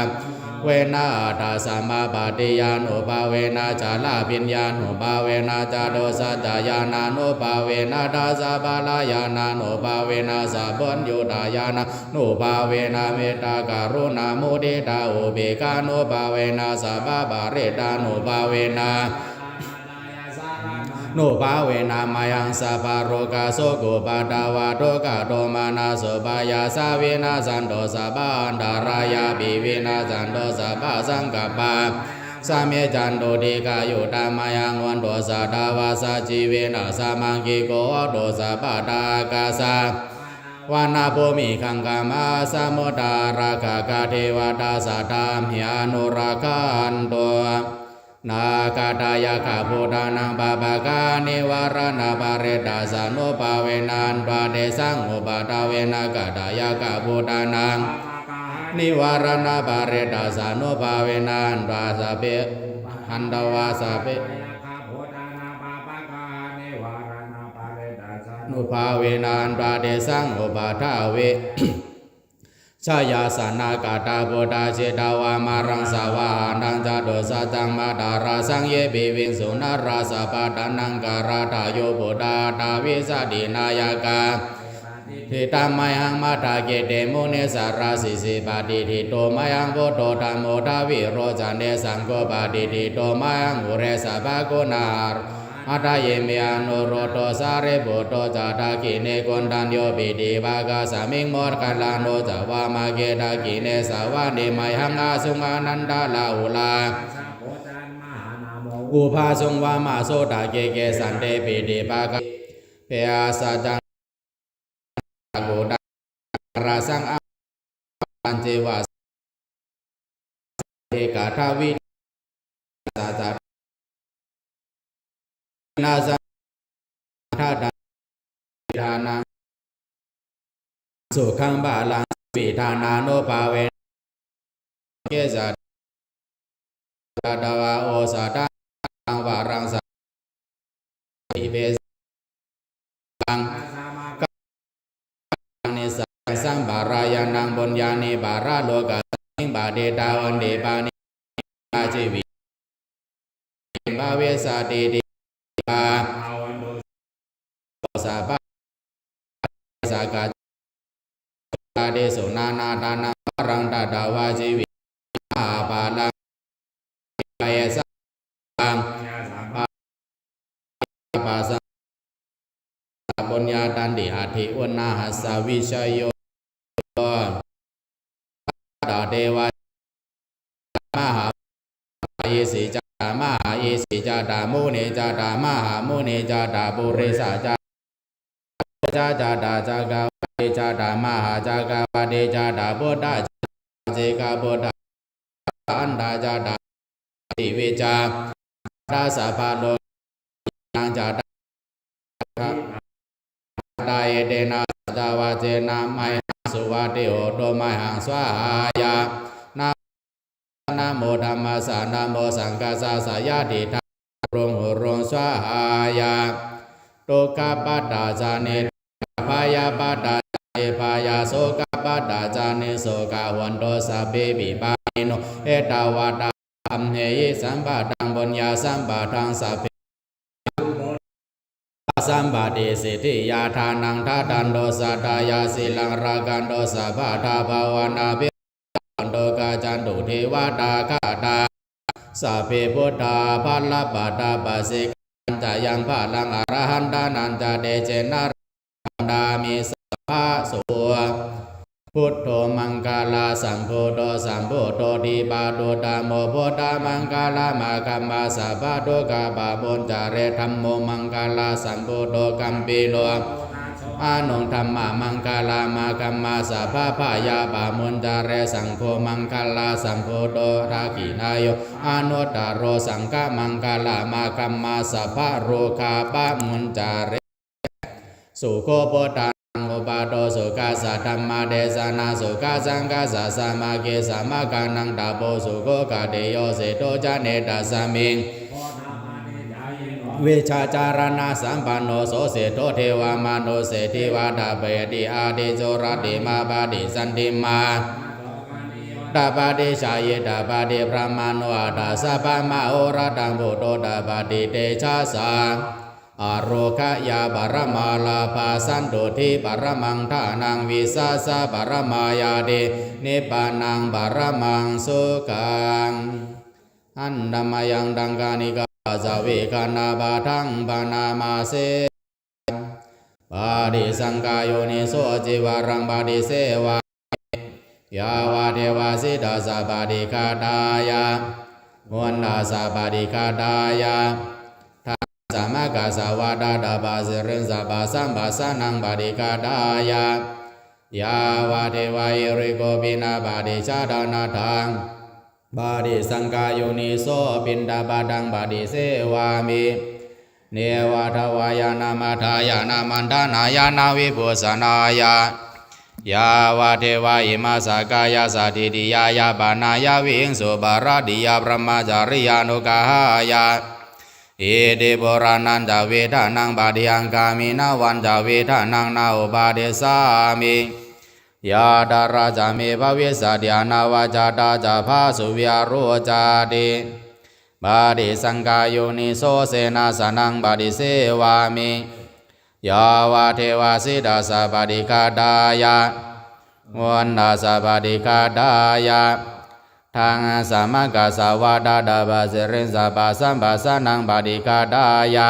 vena aṭṭhasamāpattiyānubhāvena chaḷabhiññānubhāvena catusaccañāṇānubhāvena dasabalañāṇānubhāvena sabbaññutañāṇānubhāvena mettakaruṇāmuditāupekkhānubhāvena sabbaparittānubhāvena nubhāvena mayhaṃ sabbarogasokupaddavadukkhadomanassupāyāsā vinassantu sabbaantarāyāpi vinassantu sabbasaṅkappā samijjhantu dīghayutā mayhaṃ hontu satavassajīvena samaṅgiko hotu sabbadā. Ākāsā vana bhūmi gaṅgāmahāsamuddā rakkhadevatā sadā amhe anurakkhantu. Nakkhattayakkhabhūtānaṃ pāpaggahanivāraṇaparittassānubhāvena hantvā tesaṃ upaddave. Nakkhattayakkhabhūtānaṃ nivāraṇaparittassānubhāvena hantvā sabbe hantvā sabbe nubhāvena hantvā tesaṃ upaddave. Jayāsanāgatā buddhā jetvā māraṃ savāhanaṃ catusaccāmatarasaṃ ye piviṃsu narāsabhā. Taṇhaṅkarādayo buddhā aṭṭhavīsati nāyakā ṭhitā mayhaṃ matthake te munissarā. Sīsipatiṭṭhito mayhaṃ buddho dhammo dvilocane saṅgho patiṭṭhito mayhaṃ ure sabbaguṇākaro. Hadaye me anuruddho sārīputto ca dakkhiṇe koṇḍañño piṭṭhibhāgasmiṃ moggallāno ca vāmake. Dakkhiṇe savane mayhaṃ āsuṃ ānandarāhulā ubhāsuṃ vāmasotake. Kesante piṭṭhibhāgasmiṃ ubhe saccakavādaketuṃ. Rasaṃ ābhayañceva saṅghe kaṭhavītiyā satta sukhaṃ balaṃ sotthiṃ sambharaṃ. Kesante katvā osathaṃ varaṃ satthaṃ iti pesaṃ nissayaṃ sambharāya naṃ puññāni paralokasmiṃ patiṭṭhā honti pāṇinā jīvitā bhavissatī. Sabba sakacca disu nānatthaṃ varaṃ datvā jīvitā mahapphalaṃ. Puññatandi atthi uṇhassa vijayo devā mahā isi ca mahā isi ca muni ca mahāmuni ca purisā ca ca ca cakkavāṭī ca mahācakkavāṭī ca buddhā ca sikha buddhā ca anta ca divi ca dasabhalo nañca etena saccavajjena mayhaṃ suvatthi hotu mayhaṃ svāhāya. Namo namo dhammassa namo saṅghassa jayasiddhaṃ hotu hrūṃ hrūṃ svāhāya. Dukkhappattā ca niddukkhā bhayappattā ca nibbhayā sokappattā ca nissokā hontu sabbepi pāṇino. Ettāvatā ca amhehi sambhataṃ puññasampadaṃ sabbe sampattisiddhiyā dānaṃ dadantu saddhāya sīlaṃ rakkhantu sabbadā bhāvanābhiratā hontu gacchantu devatāgatā. Sabbe buddhā balappattā paccekānañca yaṃ balaṃ arahantānañca tejena rakkhaṃ bandhāmi sabbaso. Buddho maṅgalasambhūto sambuddho dīpavakkhāmuttamo buddhamaṅgalamāgamma sabbadukkha pamuñcare. Dhammo maṅgalasambhūto gambhīro Anuṃ dhammamaṅgalamakkhaṃ, majjhapābhayapamuñcare. Saṅgho maṅgalasambuddho, dakkhiṇeyyo anuttaro. Saṅghamaṅgalamakkhaṃ, majjhaparogā pamuñcare. Sukho buddhānaṃ uppādo, sukhā saddhammadesanā, sukhā saṅghassa sāmaggī, samaggānaṃ tapo sukho. Khantiyā seṭṭho jāne, tasmiṃ vijjācaraṇasampanno, so seṭṭho devamanussesi vā. Tapati ādicco rattimābhāti, sandhimāna tapati jhāyī tapati brāhmaṇo. Atha sabbamahoratsaṃ buddho tapati tejasā. Ārogyaparamā lābhā, santuṭṭhiparamaṃ dhanaṃ, vissāsaparamā ñātī, nibbānaṃ paramaṃ sukhaṃ. Handa mayaṃ taṅkhaṇikā ca, vigaṇapathaṃ bhaṇāma se. Paṭisaṅkhā yoniso, cīvaraṃ paṭisevāmi, yāvadeva sītassa paṭighātāya, uṇhassa paṭighātāya, ṭhānasamākassa vātatapasiriṃsapasamphassānaṃ paṭighātāya, yāvadeva hirikopinaṃ paṭicchādanatthaṃ. Paṭisaṅkhā yoniso, piṇḍapātaṃ paṭisevāmi, neva davāya na madāya na maṇḍanāya na vibhūsanāya, yāvadeva imassa kāyassa ṭhitiyā yāpanāya vihiṃsuparatiyā brahmacariyānuggahāya. Iti purāṇañca vedanaṃ paṭihaṅkhāmi, navañca vedanaṃ na uppādessāmi, yātrā ca me bhavissati anavajjatā ca phāsuvihāro cāti. Paṭisaṅkhā yoniso, senāsanaṃ paṭisevāmi, yāvadeva sītassa paṭighātāya, uṇhassa paṭighātāya, ṭhānasamākassa vātatapasiriṃsapasamphassānaṃ paṭighātāya,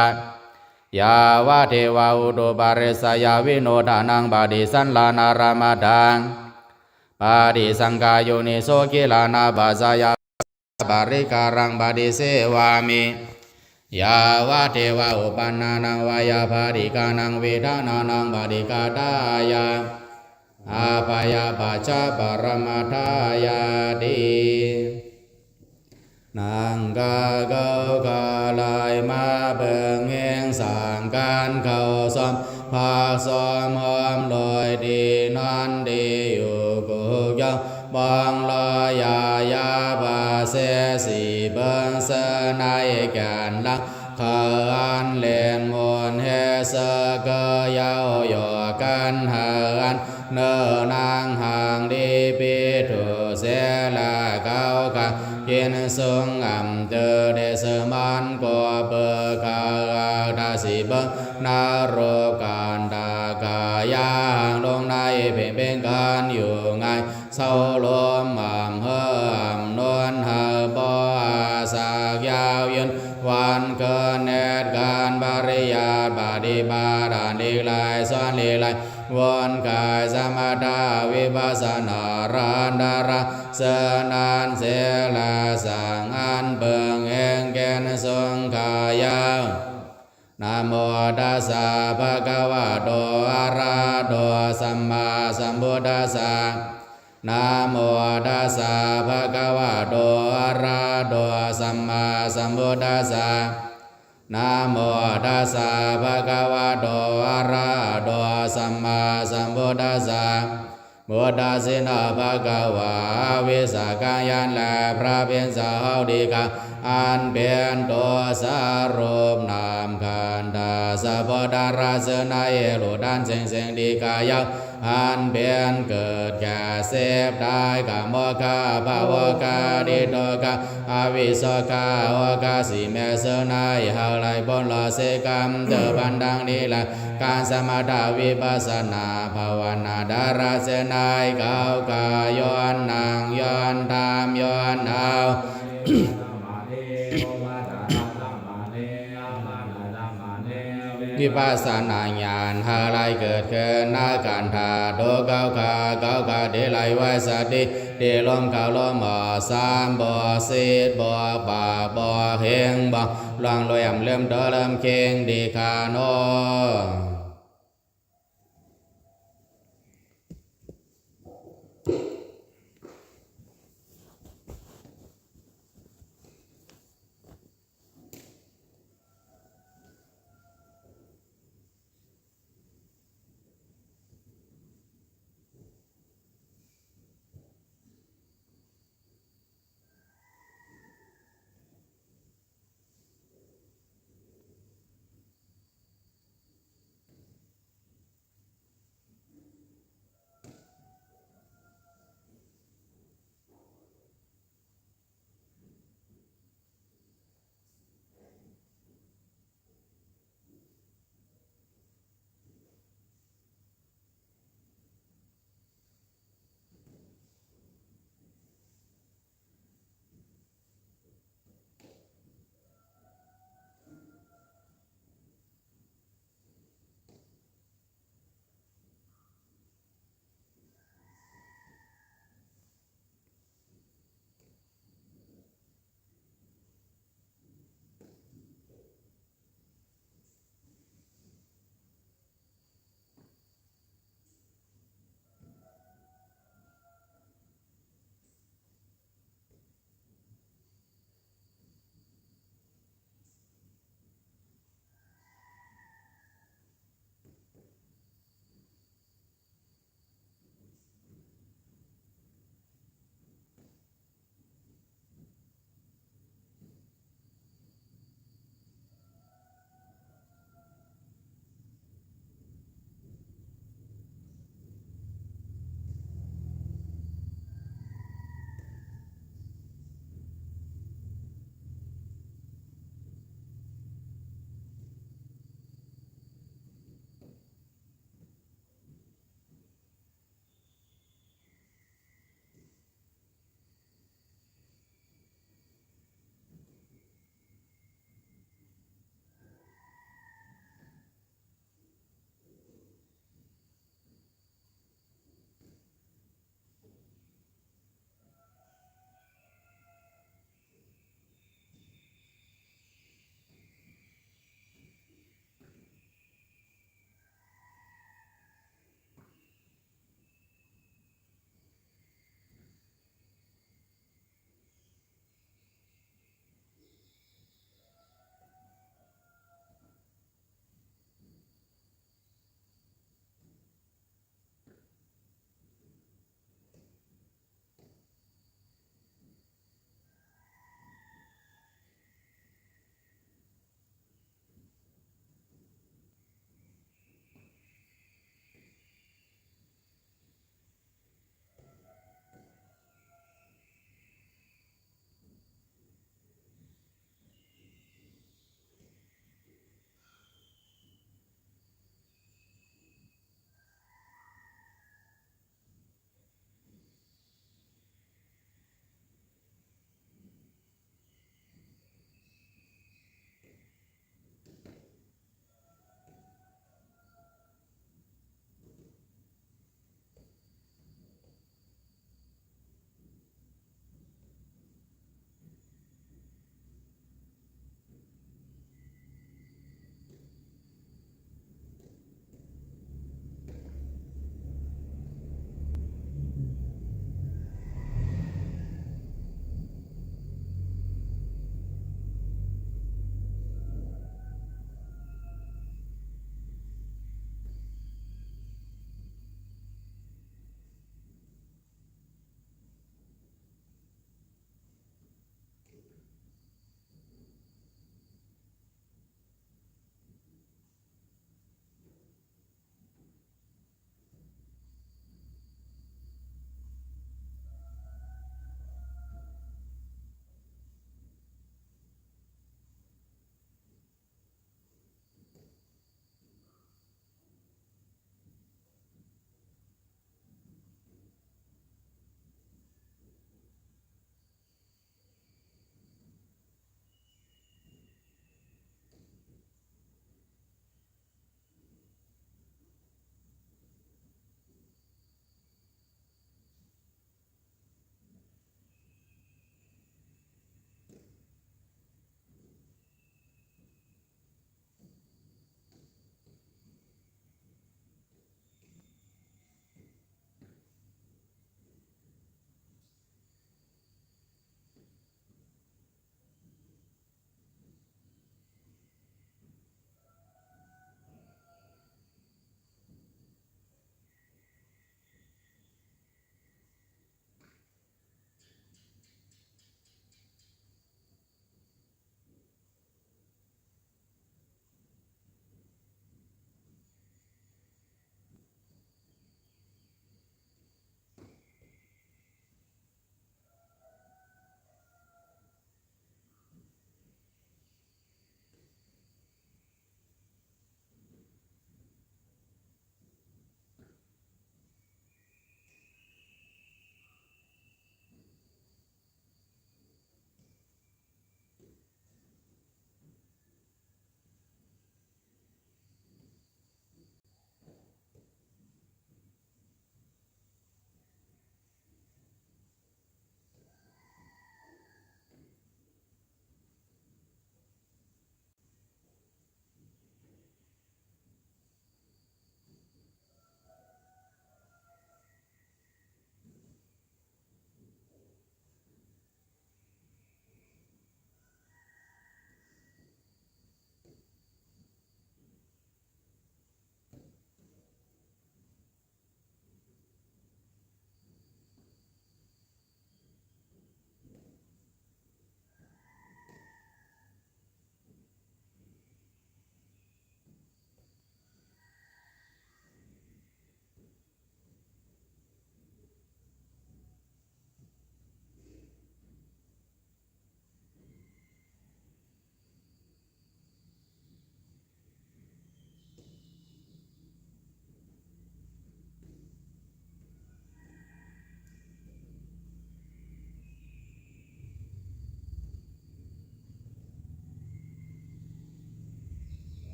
yāvadeva utuparissayavinodanaṃ paṭisallānārāmatthaṃ. Paṭisaṅkhā yoniso, gilānapaccayabhāsaparikkharānaṃ paṭisevāmi, yāvadeva uppannānaṃ vāyabādhikānaṃ vedanaṃ paṭighātāya, abyāpajjhaparamatāyāti. หนังกาเกาขาลายมาเปิงเฮงสร้างการเข้าซ้อมพักซ้อมหอมลอยที่นอนที่อยู่กูยอมปองลอยยายาบาเสสีเปิงเสอในแก่นลัง เขาอันเล่นมนต์เฮเสกเกยเย้าหยอกกันหาอันเนิ่นนางห่างดีปีถูเสและเขากะกินสุงอ่ำเจอเดสมันก็เปิดเขาอาทาสิเบิงนรกกันตากายาห่างลงในเพ่งเป็นการอยู่ไง เศร้าลมอ่ำเฮออ่ำนวลหาบ่อาสากยาวยืนวันเกินเหตุการณ์ปริยัติปฏิบัติอันหลีกหลายสอนหลีกหลายวนกายสมถะวิปัสสนารันดาราเสนานเสลาสังอันเปิงเองเกณฑ์สงขายาว Namo tassa bhagavato arahato sammāsambuddhassa. Namo tassa bhagavato arahato sammāsambuddhassa. Namo tassa bhagavato arahato sammāsambuddhassa. Buddhajjena bhagavā avijakkhayana พระเบญจหฤกา อันเป็นตัวสรุปนามขันธาสะพอดาราชนายหลุดอันเจ๋งเจ๋งดีกายาว อันเป็นเกิดแก่เสพตายกามกาภาวกาดิโตกา อวิชชกาโอกาสิเมเสนายหาไหลพ้นลอดเสกรรมเจอบันดังนี้แล การสมถะวิปัสสนาภาวนาดาราเสนายเขากาย้อนนางย้อนทามย้อนเอา วิปัสสนาญาณหาไหลเกิดขึ้นนากันธาโตเขากาเขากาที่ไหลไว้สติที่ลมเข้าลมออกสามบอกสิทธิ์บอกปากบอกเฮงบอกล่วงรวยอ่ำเริ่มโตเริ่มเข่งดีคาโน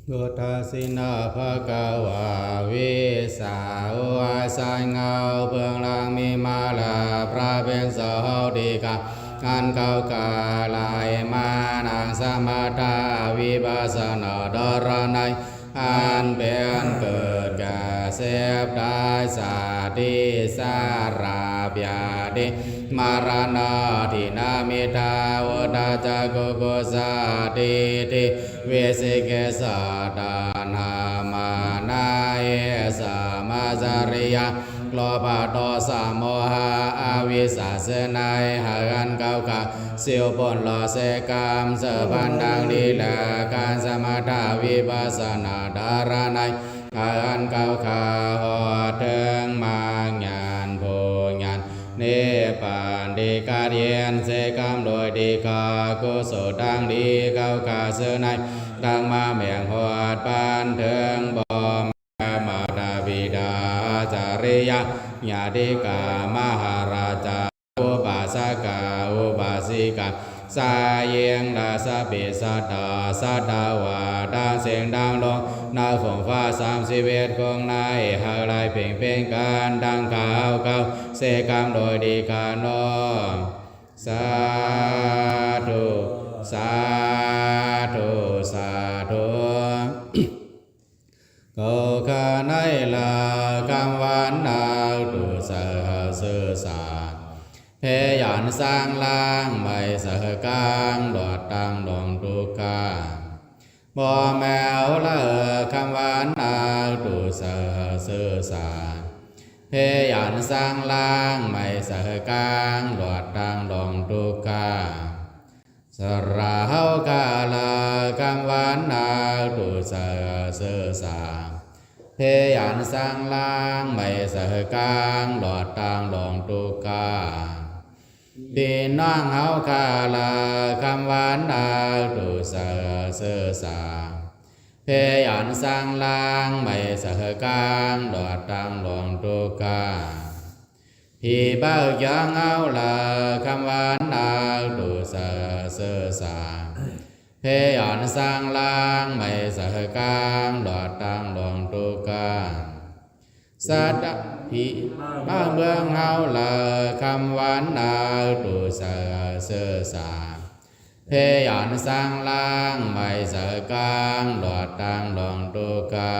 Buddhasīna bhagavā vīsā, ဝိဇ္ဇာငေါ ပင်လင်မီမလာ ပြပင်စောဟောဒီက อันเขากาไลมานังสมถะวิปัสสนาดารนัย อันเป็นเกิดแก่เสพได้สติสาราพยาธิมรณาทินามิทาอุทาจักกุกุสาทิฏฐิ Vicikicchā taṇhā mānā esa majjariya, โลภะโทสะโมหะอวิชชา ซึ่งในหันเขาข้า สิ้นพ้นละเสกรรม สืบพันธุ์ดังนี้แล การสมถะวิปัสสนาดารนัย อันเขาข้าหอดถึงมรรคญาณผลญาณ นิพพานที่กาดเย็นเสกรรมโดยดีกากุศลดังนี้เขาข้า ซึ่งใน ตังมาแม่งหอดปันเถิงบ่มมาตาบิดาอาจาริยะ ญาติกามหาราชา อุปาสกาอุปาสิกา ชายหญิงราชาปิสัตตาสัตวาทั้งสิ่งทั้งลง ในฝงฟ้าสามสิบเอ็ดคงในหากลายเพ่งเป็นการดังข้าวเขาเสกรรมโดยดีกาน้อม สาธุ สาธุ สาธุ ကိုယ်ခန္ဓာ၌လာခံဝါနာတုသဟသုသ เพราะอันสร้างล้างไม่สะกางหลอดตังหลงทุกข์กา บ่แม่เอาละคำว่านาตุสหะเสสา เพราะอันสร้างล้างไม่สะกางหลอดตังหลงทุกข์กา สราหาคาลาคำว่านาตุสหะเสสา เพราะอันสร้างล้างไม่สะกางหลอดตังหลงทุกข์กา พี่น้องเฮาข้าลาคำว่านาตุสหะเสสา เพราะอันสร้างล้างไม่สะกางหลอดตังหลงทุกข์กา พี่เบ้ายังเฮาลาคำว่านาตุสหะเสสา เพราะอันสร้างล้างไม่สะกางหลอดตังหลงทุกข์กา สัตว์ผีบ้านเมืองเฮาลาคำวันนาตุสหะเสสา เพราะอันสร้างล้างไม่สะกางหลอดตังหลงทุกข์กา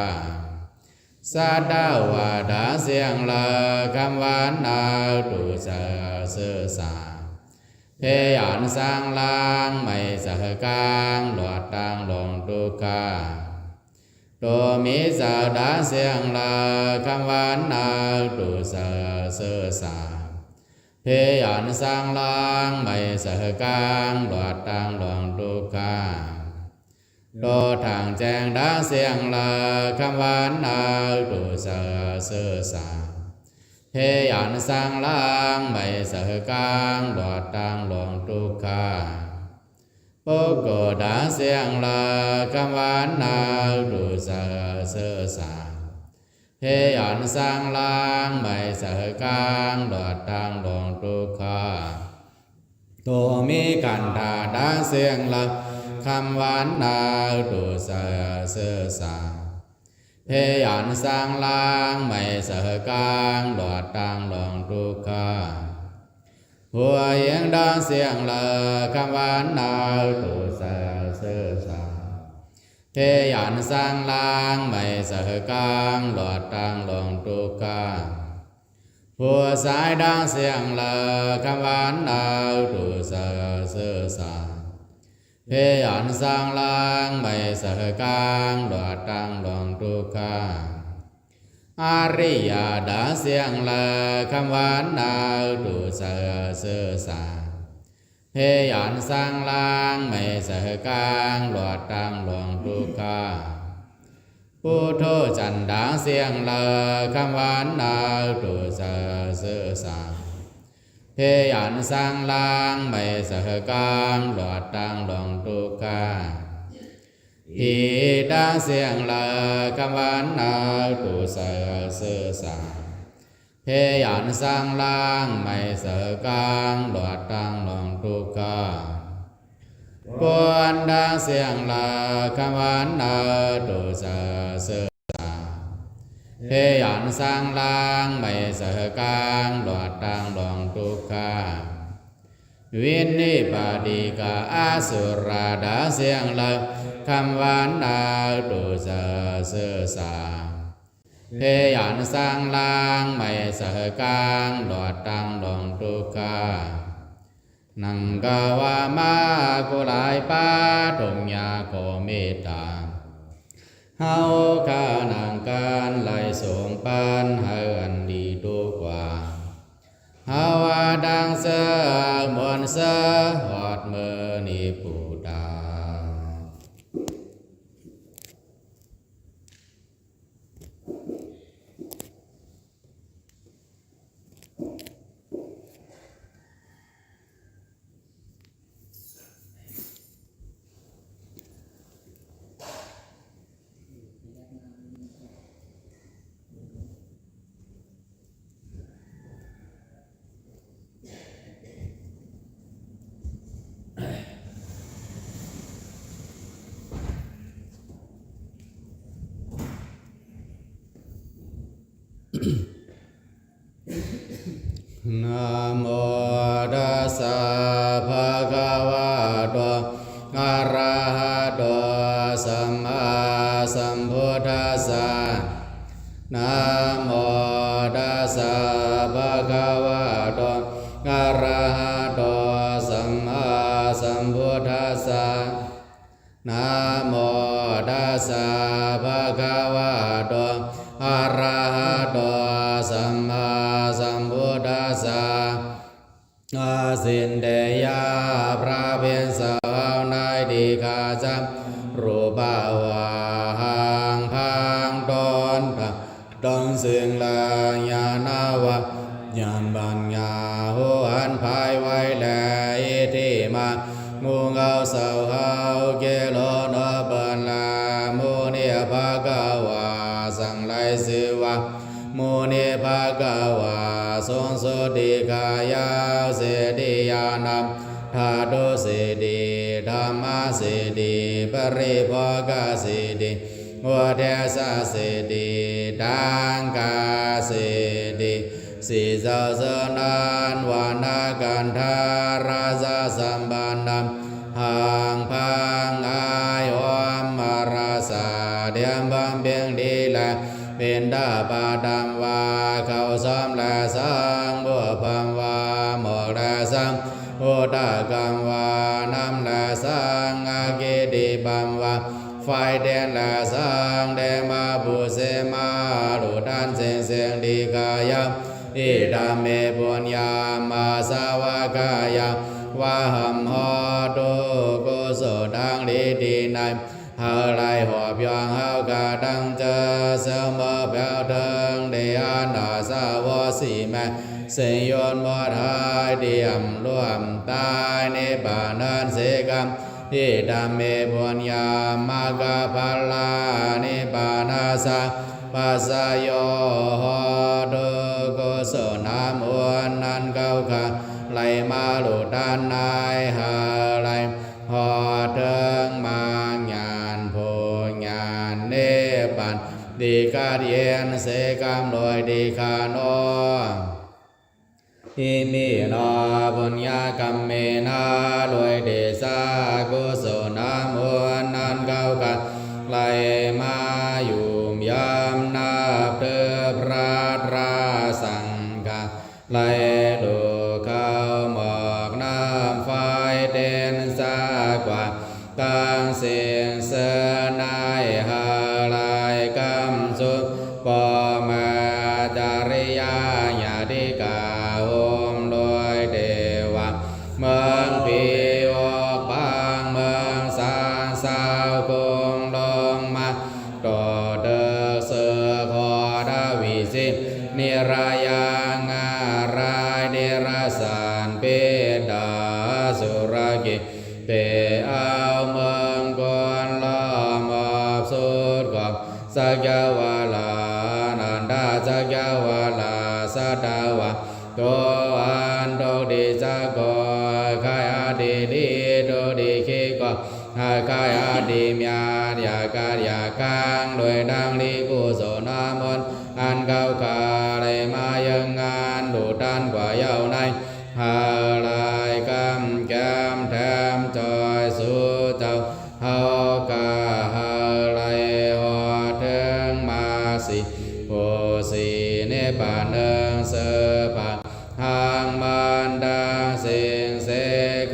สัตว์วาดาเสียงลาคำวันนาตุสหะเสสา เพราะอันสร้างล้างไม่สะกางหลอดตังหลงทุกข์กา ตัวมีสาดาเสียงลาคำวันนาตุสหะเสสา เพราะอันสร้างล้างไม่สะกางหลอดตังหลงทุกข์กา ตัวทางแจ้งดาเสียงลาคำวันนาตุสหะเสสา เพราะอันสร้างล้างไม่สะกางหลอดตังหลงทุกข์กา ပုဂ္ဂိုလ်ဒါစင်လာကမ္မနာတုသဟသသ เพราะอันสร้างล้างไม่สะกางหลอดตังหลงทุกข์กา ตัวมีขันธาดาสงละคำวันนาตุสหะเสสา เพราะอันสร้างล้างไม่สะกางหลอดตังหลงทุกข์กา ผู้หญิงดาสงละคำวันนาตุสหะเสสา เพราะอันสร้างล้างไม่สะกางหลอดตังหลงทุกข์กา ผู้ชายดาสงละคำวันนาตุสหะเสสา เพราะอันสร้างล้างไม่สะกางหลอดตังหลงทุกข์กา อริยดาสงละคำวันนาตุสหะเสสา เพราะอันสร้างล้างไม่สะกางหลอดตังหลงทุกข์กา ปุถุชนดาสงละคำวันนาตุสหะเสสา เพราะอันสร้างล้างไม่สะกางหลอดตังหลงทุกข์กา อิดาสงละคำวันนาตุสหะเสสา เพราะอันสร้างล้างไม่สะกางหลอดตังหลงทุกข์กา ปุ นดังเสียงระฆังวันนาตุสะเสอสา พยัญชนะไม่ใส่กลาง หลวดตังหลวงทุกขา วินิปาติกาอสุรา ดังเสียงระฆังวันนาตุสะเสอสา พยัญชนะไม่ใส่กลาง หลวดตังหลวงทุกขา นังกาวามากุลายปา ทรงยาขอเมตตา เฮาข้านังการไล่ส่งปันให้อันดีทุกว่า เฮาว่าดังเสอมวลเสอหอดมือนี้ผู้ตา Namo tassa bhagavato arahato sammāsambuddhassa. Namo tassa bhagavato arahato sammāsambuddhassa. Namo tassa bhagavato arahato sammāsambuddhassa. อาสินเตยะ พระเบญจเฮาในดีกาจักรูปวาหังพังตนตะ ทั้งสิ้นและญาณวา ญาณปัญญา หัวอันภายไว้แล อิทธิมา หมู่เขาเจ้าเฮา เกโลเนอเปิ้นแล มุนิภะคะวา สังไลชื่อว่า มุนิภะคะวา สูงสุดดีกายาว สิทธิญาณ ธาตุสิทธิ ธรรมสิทธิ ปริโภคสิทธิ อุเทสสิทธิ ตังคสิทธิ สี่เจ้าเจ้านั้น วรรณกันธาราชสัมปันนัม หังพังอายหอมมารสา เตรียมบำเพ็ญดีแล้ว บิณฑบาตทำว่า ข้าวซ้อมและสัง บวบคำว่า หมกและสัง อุตกรรมว่า น้ำและสัง อกิติปัมว่า ไฟเตียนและสัง เตมาภูเสมา หลุดอันเสียงเสียงดีกายาว อิทัมเม ปุญญามาสาวกายาวาหัม โหตุ กุศลทั้งดีที่ใน เฮาไหลหอบยองเฮาข้าทั้งเจ้า เสมอแผ่วเถิง เดอานาสาวสีแม่ เสียงโยนหมดหาย เตรียมร่วมตาย นิพพานนั้นเสกรรม อิทัมเม ปุญญา มะกะพะลา นิพพานาสา ปัสสะโย โหตุ กุศลน้ำอุ่นนั้นเข้าข้า ไหลมาหลุดด้านใน เฮาไหล หอดเถิงมรรคญาณ ผลญาณ นิพพาน ดีกัดเย็น เสกรรมโดยดีข้าน้อม อิมินา ปุญญะกัมเมนะ ด้วยเดชะกุศลน้ำอุ่นนั้นเข้าข้า ไหลมาหยุมยำนับถือพระตราสังฆา ไหลลูกเข้าหมอกน้ำไฟเต็นสากว่า ตังสิ่งเสนายหาลายกำสุปอมาจาริยาญาติกาโฮมโดยเทวา เมืองผีออกปางเมืองสางสาวกรุงลงมา ต่อเติกเสือขอดาวิสิทธิ์ นิรายางอารายนิรสานเปตาสุรกิจ เตเอาเมืองกวนล้อมอบสุดขอบ สักยาวาลานันทาสักยาวาลาสัตวา โตอันตกดีจักก่อ ใครอดีตดีตกดีขี้ก่อ ให้ใคร่อาจดีมีอาชญากรรมอย่างครั้ง โดยทั้งที่กุศลมนต์อันเขากล่าวได้มาอย่างนั้น ดูท่านกว่าเย้าใน ให้ไร้กำแกมแถมจอยสู่เจ้า เขากะให้ไร้ฮอดเถิงมรรคสี่ ผู้สี่นิพพานหนึ่ง เสพาะ ทั้งมารทั้งสิ่งเส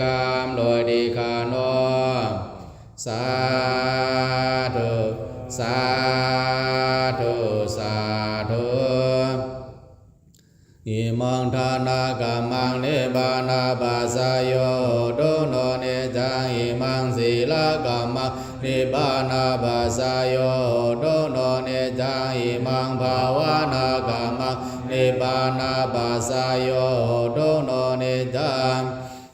กรรมโดยดีขนอ สาธุ สาธุ สาธุ Imaṃ dānakammaṃ nibbānapaccayo hotu no niccaṃ. Imaṃ sīlakammaṃ nibbānapaccayo hotu no niccaṃ. Imaṃ bhāvanākammaṃ nibbānapaccayo hotu no niccaṃ.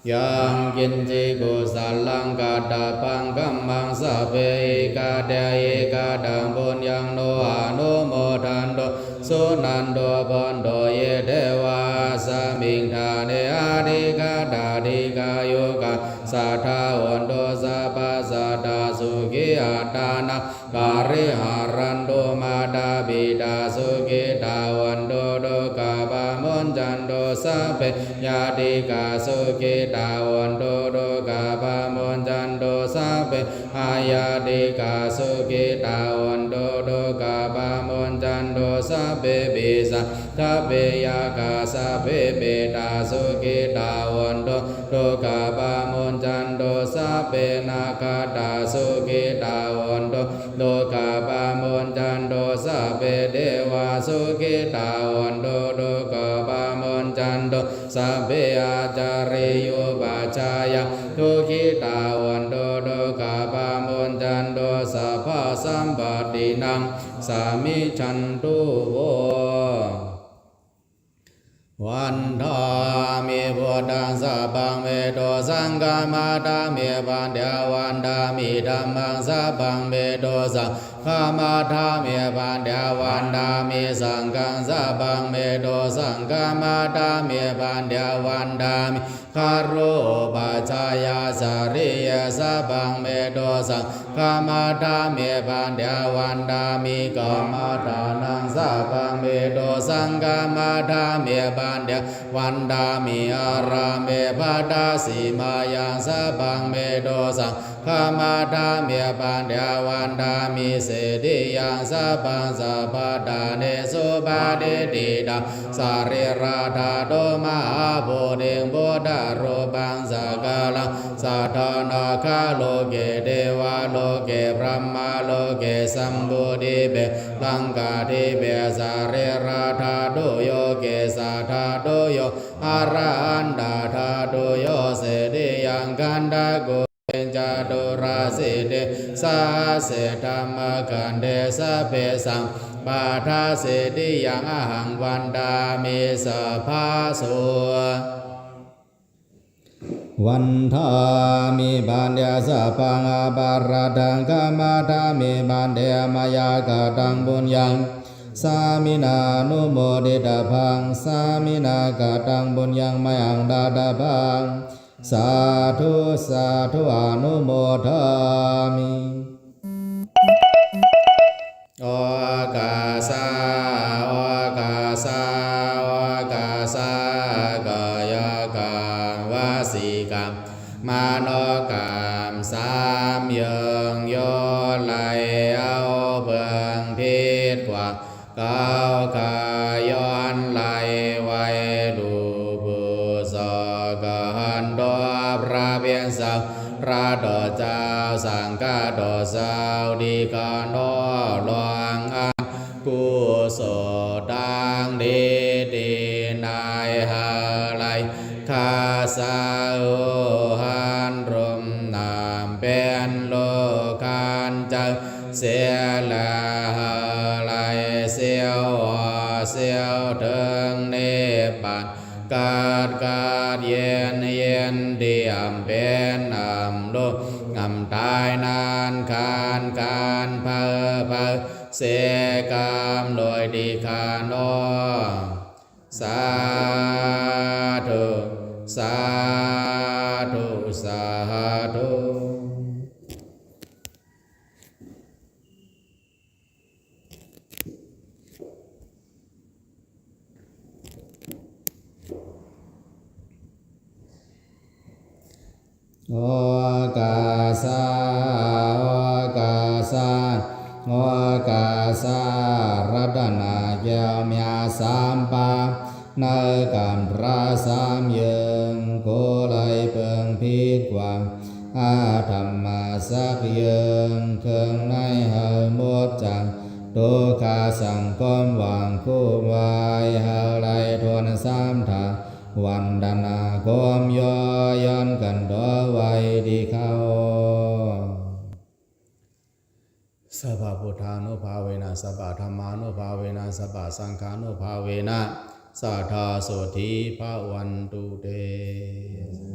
Yaṃ kiñci kusalaṃ kattabbaṃ kammaṃ sabbehi katehi kataṃ puññaṃ no anumodantu suṇantu bhonto ye devā asmiṃ ṭhāne adhigatā dīghāyukā sadā hontu sabbā sadā sukhī attānaṃ pariharantu. Mātā pitā sukhitā hontu dukkhā pamuñcantu sabbe ñātikā sukhitā hontu dukkhā pamuñcantu sabbe aññātikā sukhitā hontu dukkhā pamuñcantu sabbe pisā sabbe yakkhā sabbe petā sukhitā hontu dukkhā pamuñcantu sabbe nakkhattā sukhitā hontu dukkhā pamuñcantu sabbe devā sukhitā hontu dukkhā pamuñcantu sabbe ācariyupajjhāyā sukhitā hontu dukkhā pamuñcantu sabbasampattinaṃ samijjhantu vo. Vandāmi buddhaṃ sabbaṃ me dosaṃ khamatha me pañca vandāmi dhammaṃ sabbaṃ me dosaṃ khamatha me pañca vandāmi saṅghaṃ sabbaṃ me dosaṃ khamatha me pañca vandāmi garuupajjhāyācariye sabbaṃ me dosaṃ khamatha me pañca vandāmi kammadānaṃ sabbaṃ me dosaṃ khamatha me pañca vandāmi ārāme bhaddasīmāyaṃ sabbaṃ me dosaṃ khamatha me pañca vandāmi cetiyaṃ sabbaṃ sabbaṭṭhānesu patiṭṭhitaṃ sarīradhātu mahābodhiṃ buddharūpaṃ sakalaṃ sadā nāgaloke devaloke brahmaloke jambudīpe laṅkādīpe sarīradhātuyo kesādhātuyo arahandhādhātuyo cetiyaṃ gandhako caturāsītisahasсе dhammakkhandhe sabbesaṃ paṭṭhācetiyaṃ ahaṃ vandāmi sabbaso. Vandāmi pañca sabbaṃ aparādhaṃ khamatha me pañca mayā kataṃ puññaṃ sāminā anumoditabbaṃ sāminā kataṃ puññaṃ mayhaṃ dātabbaṃ. Sādhu sādhu anumodāmi. Okāsa okāsa okāsa kāyakaṃ vacīkaṃ manokaṃ สามเยิงโยนไล่เอาเบิ่งผิดกว่า เขาข้าย้อนไล่ไหว้หลู่ผู้ส่อการต่อพระเพียงเจ้า พระต่อเจ้าสังฆะต่อเจ้า ดีข้าน้อ ล่วงอันกุศลตังดีที่นายหาไล่ ข้าเจ้าหันร่มน้ำเป็นโลกขันธ์ใจ เสียแลหาไล่เสียวห่อเสียวเถิงนิพพาน เกิดเกิดเย็นเย็นเที่ยงเป็นอำลุกอำตายนานคานคานเผาเผาเสียกรรมโดยดีข้าน้อ สาธุ สาธุ สาธุ โอกาสา โอกาสา โอกาสา รัตนแก้วมีสามประการ ในกำพร้าสามอย่าง ขอไหลเพิ่งผิดกว่า อาธรรมะสักอย่าง เครื่องในให้หมดจาก ทุกข์สังคมหวังคู่วาย ให้ไหลทวนสามทาง วันดนาคมย่อย้อนกันต่อไว้ที่เขา Sabbabuddhānubhāvena sabbadhammānubhāvena sabbasaṅghānubhāvena sadā sotthī bhavantu te.